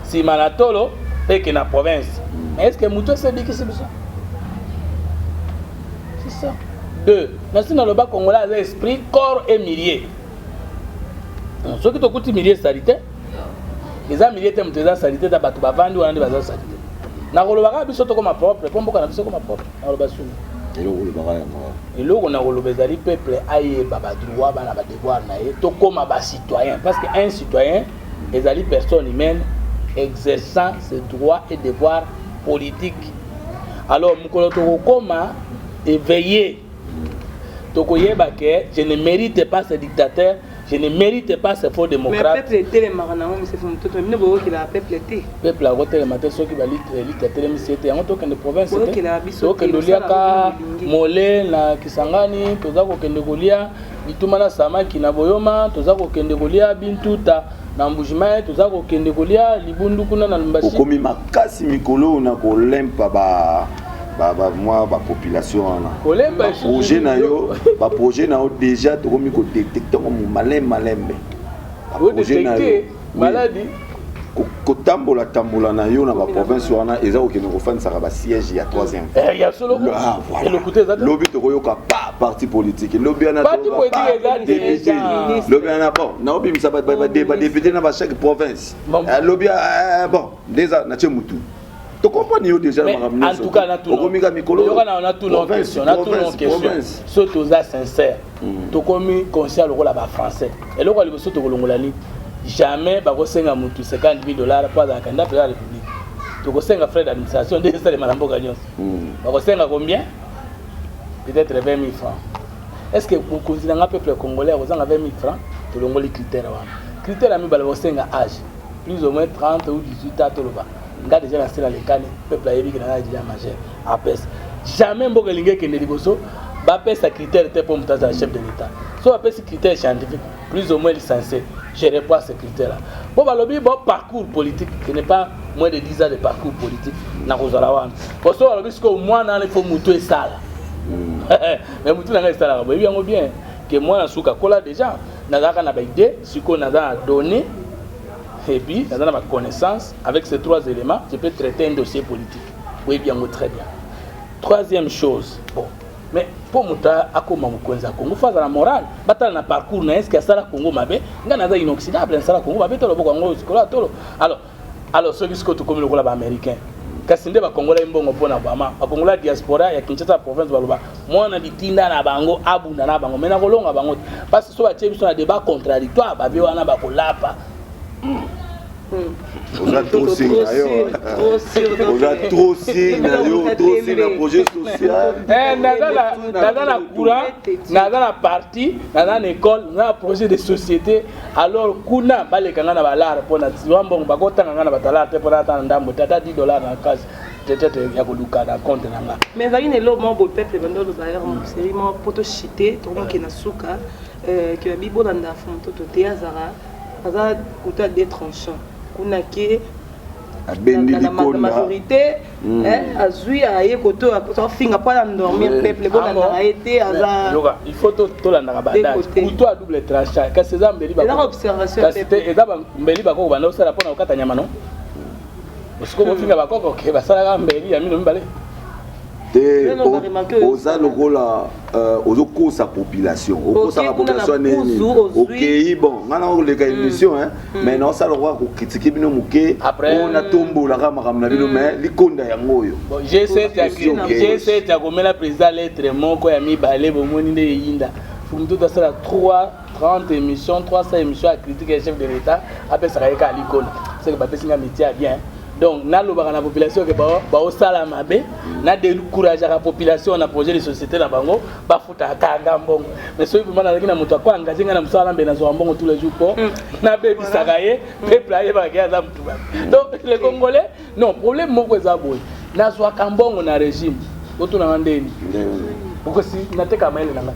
nsima na tolo, mpe eke na province. Mais est ce que mutu esebikisi biso? C'est ça. Deux, nasi naloba Congolais aza esprit, corps et milieu. Soki tokuti milieu esali te, eza milieu te, moto eza sali te, ta bato bavandi wana nde baza sali te. Nakoloba kaka biso tokoma propre mpo mboka na biso ekoma propre. Nakoloba suni. Eloko olobaka yango? Eloko na koloba ezali peuple ayeba badroit, bana badevoir na ye, tokóma bacitoyen, parce que un citoyen ezali personne humaine exerçant ses droits et devoirs politiques. Alors mokolo tokokóma éveillé, tokoyeba ke je ne mérite pas ce dictateur, je ne mérite pas ce faux démocrate. Mais peuple etelemaka nango, monsieur Mototo, bino boyokelaka peuple te. Peuple akotelema te soki balite atelemisi ete yango. Tokende province te. Boyokelaka biso te. Tokende oliaka mole na Kisangani, toza kokende kolia bituma na samaki na Boyoma, toza kokende kolia bintuta na Mbujimai, toza kokende kolia libundu kuna na Lubumbashi. Okomi makasi mikolo na kolempa ba mwa bapopulation wana. Kolemba. Baprojet na yo, baprojet na yo déjà tokomi kodétecter ngo malembe malembe. Baprojet na yo maladi. Kotambola tambola na yo na baprovince wana eza kokende kofandisaka basiège ya troisième. Ya solo. Ah, voilà. Elokute eza te. Lobi tokoyoka pa parti politique, lobi wana Parti politique eza député, déjà. lobi wana bon, naobimisa badéputé na bachaque province. Bon. Lobi bon, ndeza natie mutu, tocomprendre yo déjà. Mais makambo en tout cas, natuna okomika mikolo yoka na natuna question, natuna question. So toza sincère, tokomi conscient lokola bafrançais. Eloko ya liboso tokolongola nini? Jamais bakosenga mutu 50 000 $ mpo azala candidat président ya République. Tokosenga frais d'administration nde esalema na mboka nyonso. Bakosenga combien? Peut-être 20 000 francs. Est ce que mokonzi na nga, peuple congolais, akozanga 20 000 francs? Tolongoli critère wana. Critère ya mibale, bakosenga âge, plus ou moins 30 ou 18 ans. Toloba nga déjà na sela lekani, peuple ayebi ke naza déjà majeur, apesa. Jamais mboka elingi ekende liboso, bapesa critère te mpo moto azala chef de l'État. So bapesi critère scientifique, plus ou moins licencié, je réponds à ce critère là. Bon, balobi bon, parcours politique, ce n'est pas moins de 10 ans de parcours politique na kozala wana. Bon, so balobi sikoyo mwana wana, il faut motu esala. Mais motu na ngai esalaka, boyebi yango bien ke mwana suka akola déjà. Nazalaka na baidée, sikoyo naza na donné et puis naza na baconnaissance. Avec ces trois éléments, je peux traiter un dossier politique, boyebi yango très bien. Troisième chose, bon, mais mpo moto akóma mokonzi ya Congo, faut azala moral. Batala na parcours na ye, eske asala Congo mabe? Ngai naza inoxydable, nasala Congo mabe to loboko yango sikolo ya tolo. Alors soki sikoyo tokomi lokola baaméricain, kasi nde bakongola ye mbongo mpona bama bakongola ya diaspora ya Kinshasa ya province, baloba mwana bitinda na bango abunda na bango, mai nakolonga bango te, parce so batie biso na débat contradictoire, babe wana bakolapa. Oza trop sûr na yo, oza trop sûr na yo, trop sûr na projet social. Naza na courant, naza na parti, naza na école, naza na projet de société. Alors kuna baleka nga na balare mpona zwa mbongo, bakotanga nga na batalare te mpona ata na ndambo te, ata 10 $ na kasi peut-être ya koluka na compte na nga. Mais ezalaki na eloko moko boye, peuple bando oloba série moko po toshite, tokomokende na suka, ke babi bolanda Mototo te, azala aza couteau à deux tranchants kuna ke abendi na likonda. Majorité azwi aye koto afinga mpo endormir peuple, bolandaka ye te, aza Yoka, il faut tolandaka bandage. Côtés. Couteau à double tranchant, kasi eza mbeli. Ezaka observation ya Kasi te. peuple. Eza mbeli bakoko banda osala mpona kokata nyama. No, osiko bofinga bakoko ke basalaka mbeli ya mino mibale. Te, oza lokola ozokosa population, okosaka population nini? Okei, bon, ngai nakoleka émission, mais naosala lokola kocritiquer bino moke mpo natombolaka makambo na bino, mais likonda yango oyo. G7 akomela président lettre moko ya mibale, bomoni nde eyinda. Fumu asala 3 30 émission, 300 émission ya critique ya chef de l'État, apesaka ye kaka likonda. Seke bapesi nga métier ya bien. Donc nalobaka na population ke baosala mabe, nadécourageaka population na projet de société na bango, bafutaka kanga mbongo. Mais soki vraiment nazalaki na moto ako engage ngai na mosala, mbe nazwaka mbongo tous les jours mpo nabebisaka ye, peuple ayebaka ke aza motu mabe. Donc les Congolais, non, problème moko eza boye: nazwaka mbongo na régime, otunanga ndeni okosi nateka mayele na ngai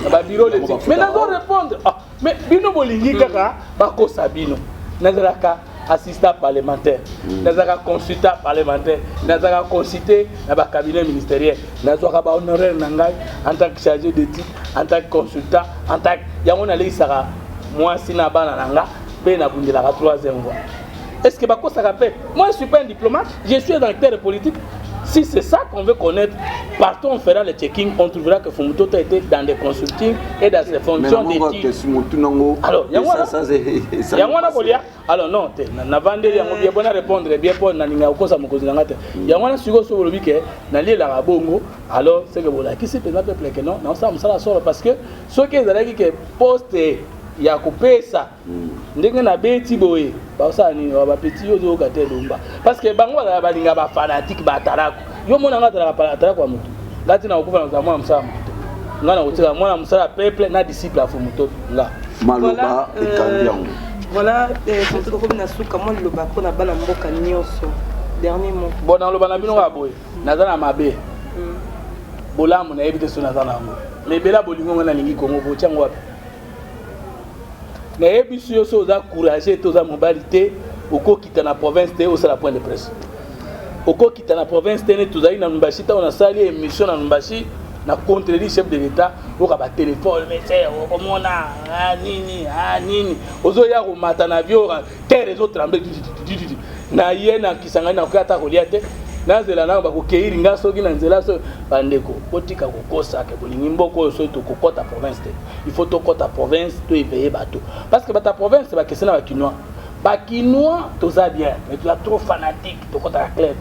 na babureau de, mais nazo répondre. Ah, mais bino bolingi kaka bakosa bino. Nazalaka assistant parlementaire, nazalaka consultant parlementaire, nazalaka consulté na bacabinet ministériel, nazwaka bahonoraire na ngai en tant que chargé d'étude, en tant que consultant, en tant que yango. Naleisaka mwasi na bana na nga mpe nabundelaka troisième voie. Est ce que bakosaka mpe? Moi, je suis pas un diplomate, je suis un acteur politique. Si c'est ça qu'on veut connaître, partout on fera le checking, on trouvera que Fumutoto était dans des consulting et dans ses fonctions d'études. Alors, yango wana kolia. Alors non te, navandeli yango bien mpona répondre bien, mpo nalinga kokosa mokonzi na nga te. Yango wana sikoyo, soki olobi ke nalielaka bongo, alors c'est que bolakisi mpenza peuple ke non, naosala mosala solo, parce que soki ezalaki ke poste ya kopesa ndenge nabeti boye, basala nini? Bapeti yo ozoyoka te elomba, parce que bango bazala balinga bafanatiques, batalako. Yo mona nga atalaka, atalako ya motu. Nga ntina kokufa, na mwana mosala motu te. Nga na kotika mwana mosala peuple na disciple ya Fumu Toto nga. Maloba ekangi yango. Voilà, surtout tokomi na suka. Mwa liloba mpona bana mboka nyonso, dernier mot. Bon, naloba na bino kaka boye: naza na mabe, bolamu nayebi te so naza na yango, mais ebela bolingo nga nalingi Kongo. Botiango wapi? Nayebi yo, so oza courage te, oza mobali te, okokita na province te, osala point de presse. Okokita na province te. Neti tozali na Lubumbashi, ntango nasali émission na Lubumbashi na contredit chef de l'État, oka batelefone mese okomona nini nini, ozoya komata na avion, terre ezotremble na ye na Kisangani, nakoki ata kolia te, nazela nano bakokeiri nga soki na nzela. So bandeko, botika kokosa ke bolingi mboka oyo. Soki tokokɔta province te, il faut tokɔta province, to éveille bato, parce que bato ya province bakese na Bakinois. Bakinois toza bien, mais toza trop fanatique, tokɔtaka club,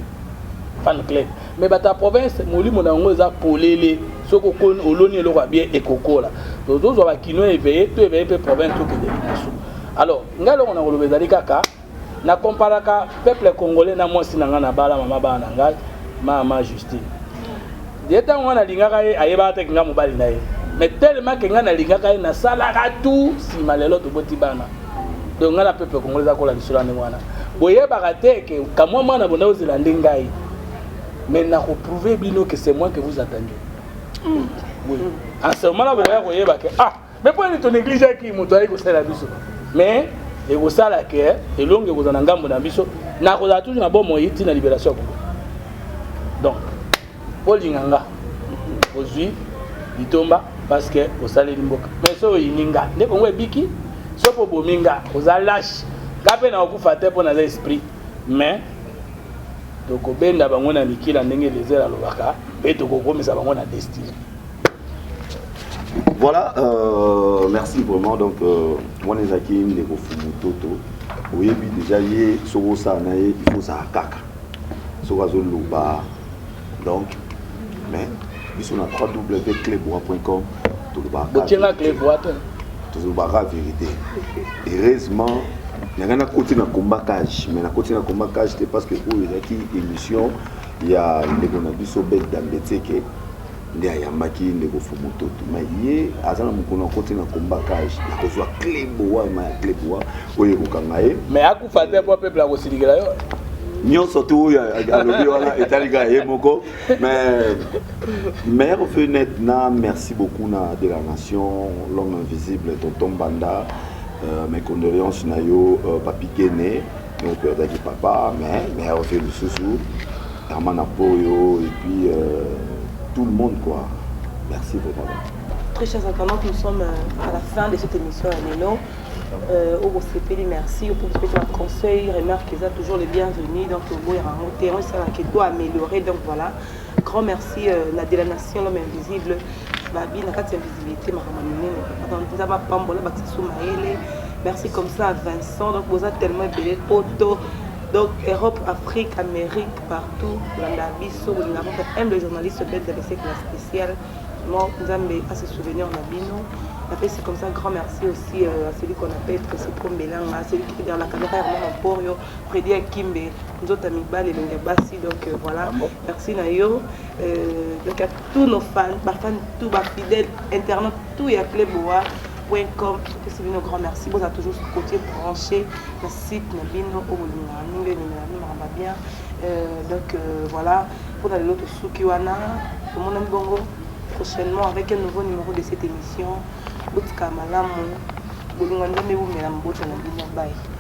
fan club. Mais bato ya province, molimo na yango eza polele. Soki oloni eloko ya bien, ekokola. Tozozwa Bakinois éveillé, to éveille mpe province, tokende liboso. Alors ngai, eloko na koloba ezali kaka nakomparaka peuple congolais na mwasi na ngai na bala, mama bana na ngai, mama Justine. Ye ntango ngai nalingaka ye, ayebaka te ke ngai mobali na ye, mais tellement ke ngai nalingaka ye, nasalaka tout. Nsima lelo toboti bana. Donc ngai na peuple congolais eza kola lisolo ya ndenge wana. Boyebaka te ke kamwa mwana bonda ozela nde ngai, mais nakoprouve bino que c'est moi que vous attendez. Oui, en ce moment là bokoya koyeba ke ah, mais mpo nini tonégligeaki moto ayaki kosala biso? Mais ekosala ke elongi ekozala na ngambo na biso, nakozala toujours na bomoi ntina libération ya Congo. Donc olinga nga, ozwi litomba parce que osaleli mboka. Mais soki oyini nga nde Kongo ebiki. Soki obomi nga, oza lâche. Nga mpe nakokufa te mpo naza esprit, mais tokobenda bango na mikila ndenge Elezer alobaka, mpe tokokomisa bango na destine. Voilà, merci vraiment. Donc wana ezalaki ndeko Fumu Toto. Oyebi déjà ye, soki osala na ye, il faut ozala kaka soki azoloba. Donc mais biso na www.cleboa.com tolobaka. Botienga Cleboa te. Tolobaka vérité. Heureusement nanga nakoti na combat cage, mais nakoti na combat cage te, parce que oyo ezalaki émission ya ndeko na biso Bel Dambeteke nde ayambaki ndeko Fumu Toto. Mais ye aza na mokolo akoti na combat cage ya kozwa Cleboa, ma ya Cleboa oyo ekokanga ye. Mais akufa te mpo peuple akosilikela yo. Nyonso tu oyo alobi wana etali kaka ye moko. Mais meilleur vœu net na merci beaucoup na de la nation, l'homme invisible, tonton Banda. Mes condoléances na yo, papi Gene, donc azalaki papa. Mais meilleur vœu lisusu Herman Apoyo et puis tout le monde quoi. Merci vraiment. Très chers internautes, nous sommes à la fin de cette émission à Lelo. Au bosepeli, merci. Au conseil, remarque, eza toujours le bienvenu. Donc, au terrain, ça qui doit améliorer. Donc voilà. Grand merci na de la nation, l'homme invisible, babi na kati ya invisibilité, makambo minene. Nzambe apambola, bakisa su mayele. Merci comme ça à Vincent. Donc boza tellement ebele, poto, donc Europe, Afrique, Amérique, partout kolanda biso, bolinga votre humble journaliste belle de la spéciale. Mo Nzambe a se souvenir na bino. Napesi comme ça grand merci aussi à celui qu'on appelle Tracy Kombelanga, celui qui est derrière la caméra, Herman Emporio, Freddy Akimbe, nzoto ya mibali, elongi ya basi. Donc voilà, merci na yo. Donc à tous nos fans, bafans tout, bafidèles internautes tout ya cleboa.com, topesi bino grand merci. Boza toujours côté branché na site na bino oyo bolingaka mingi, elingaka bino makambo bien. Donc voilà, mpona lelo tosuki wana. Tomonani bongo prochainement avec un nouveau numéro de cette émission. Botika malamu, bolingo Nzambe ebumela mabota na bino. Bye.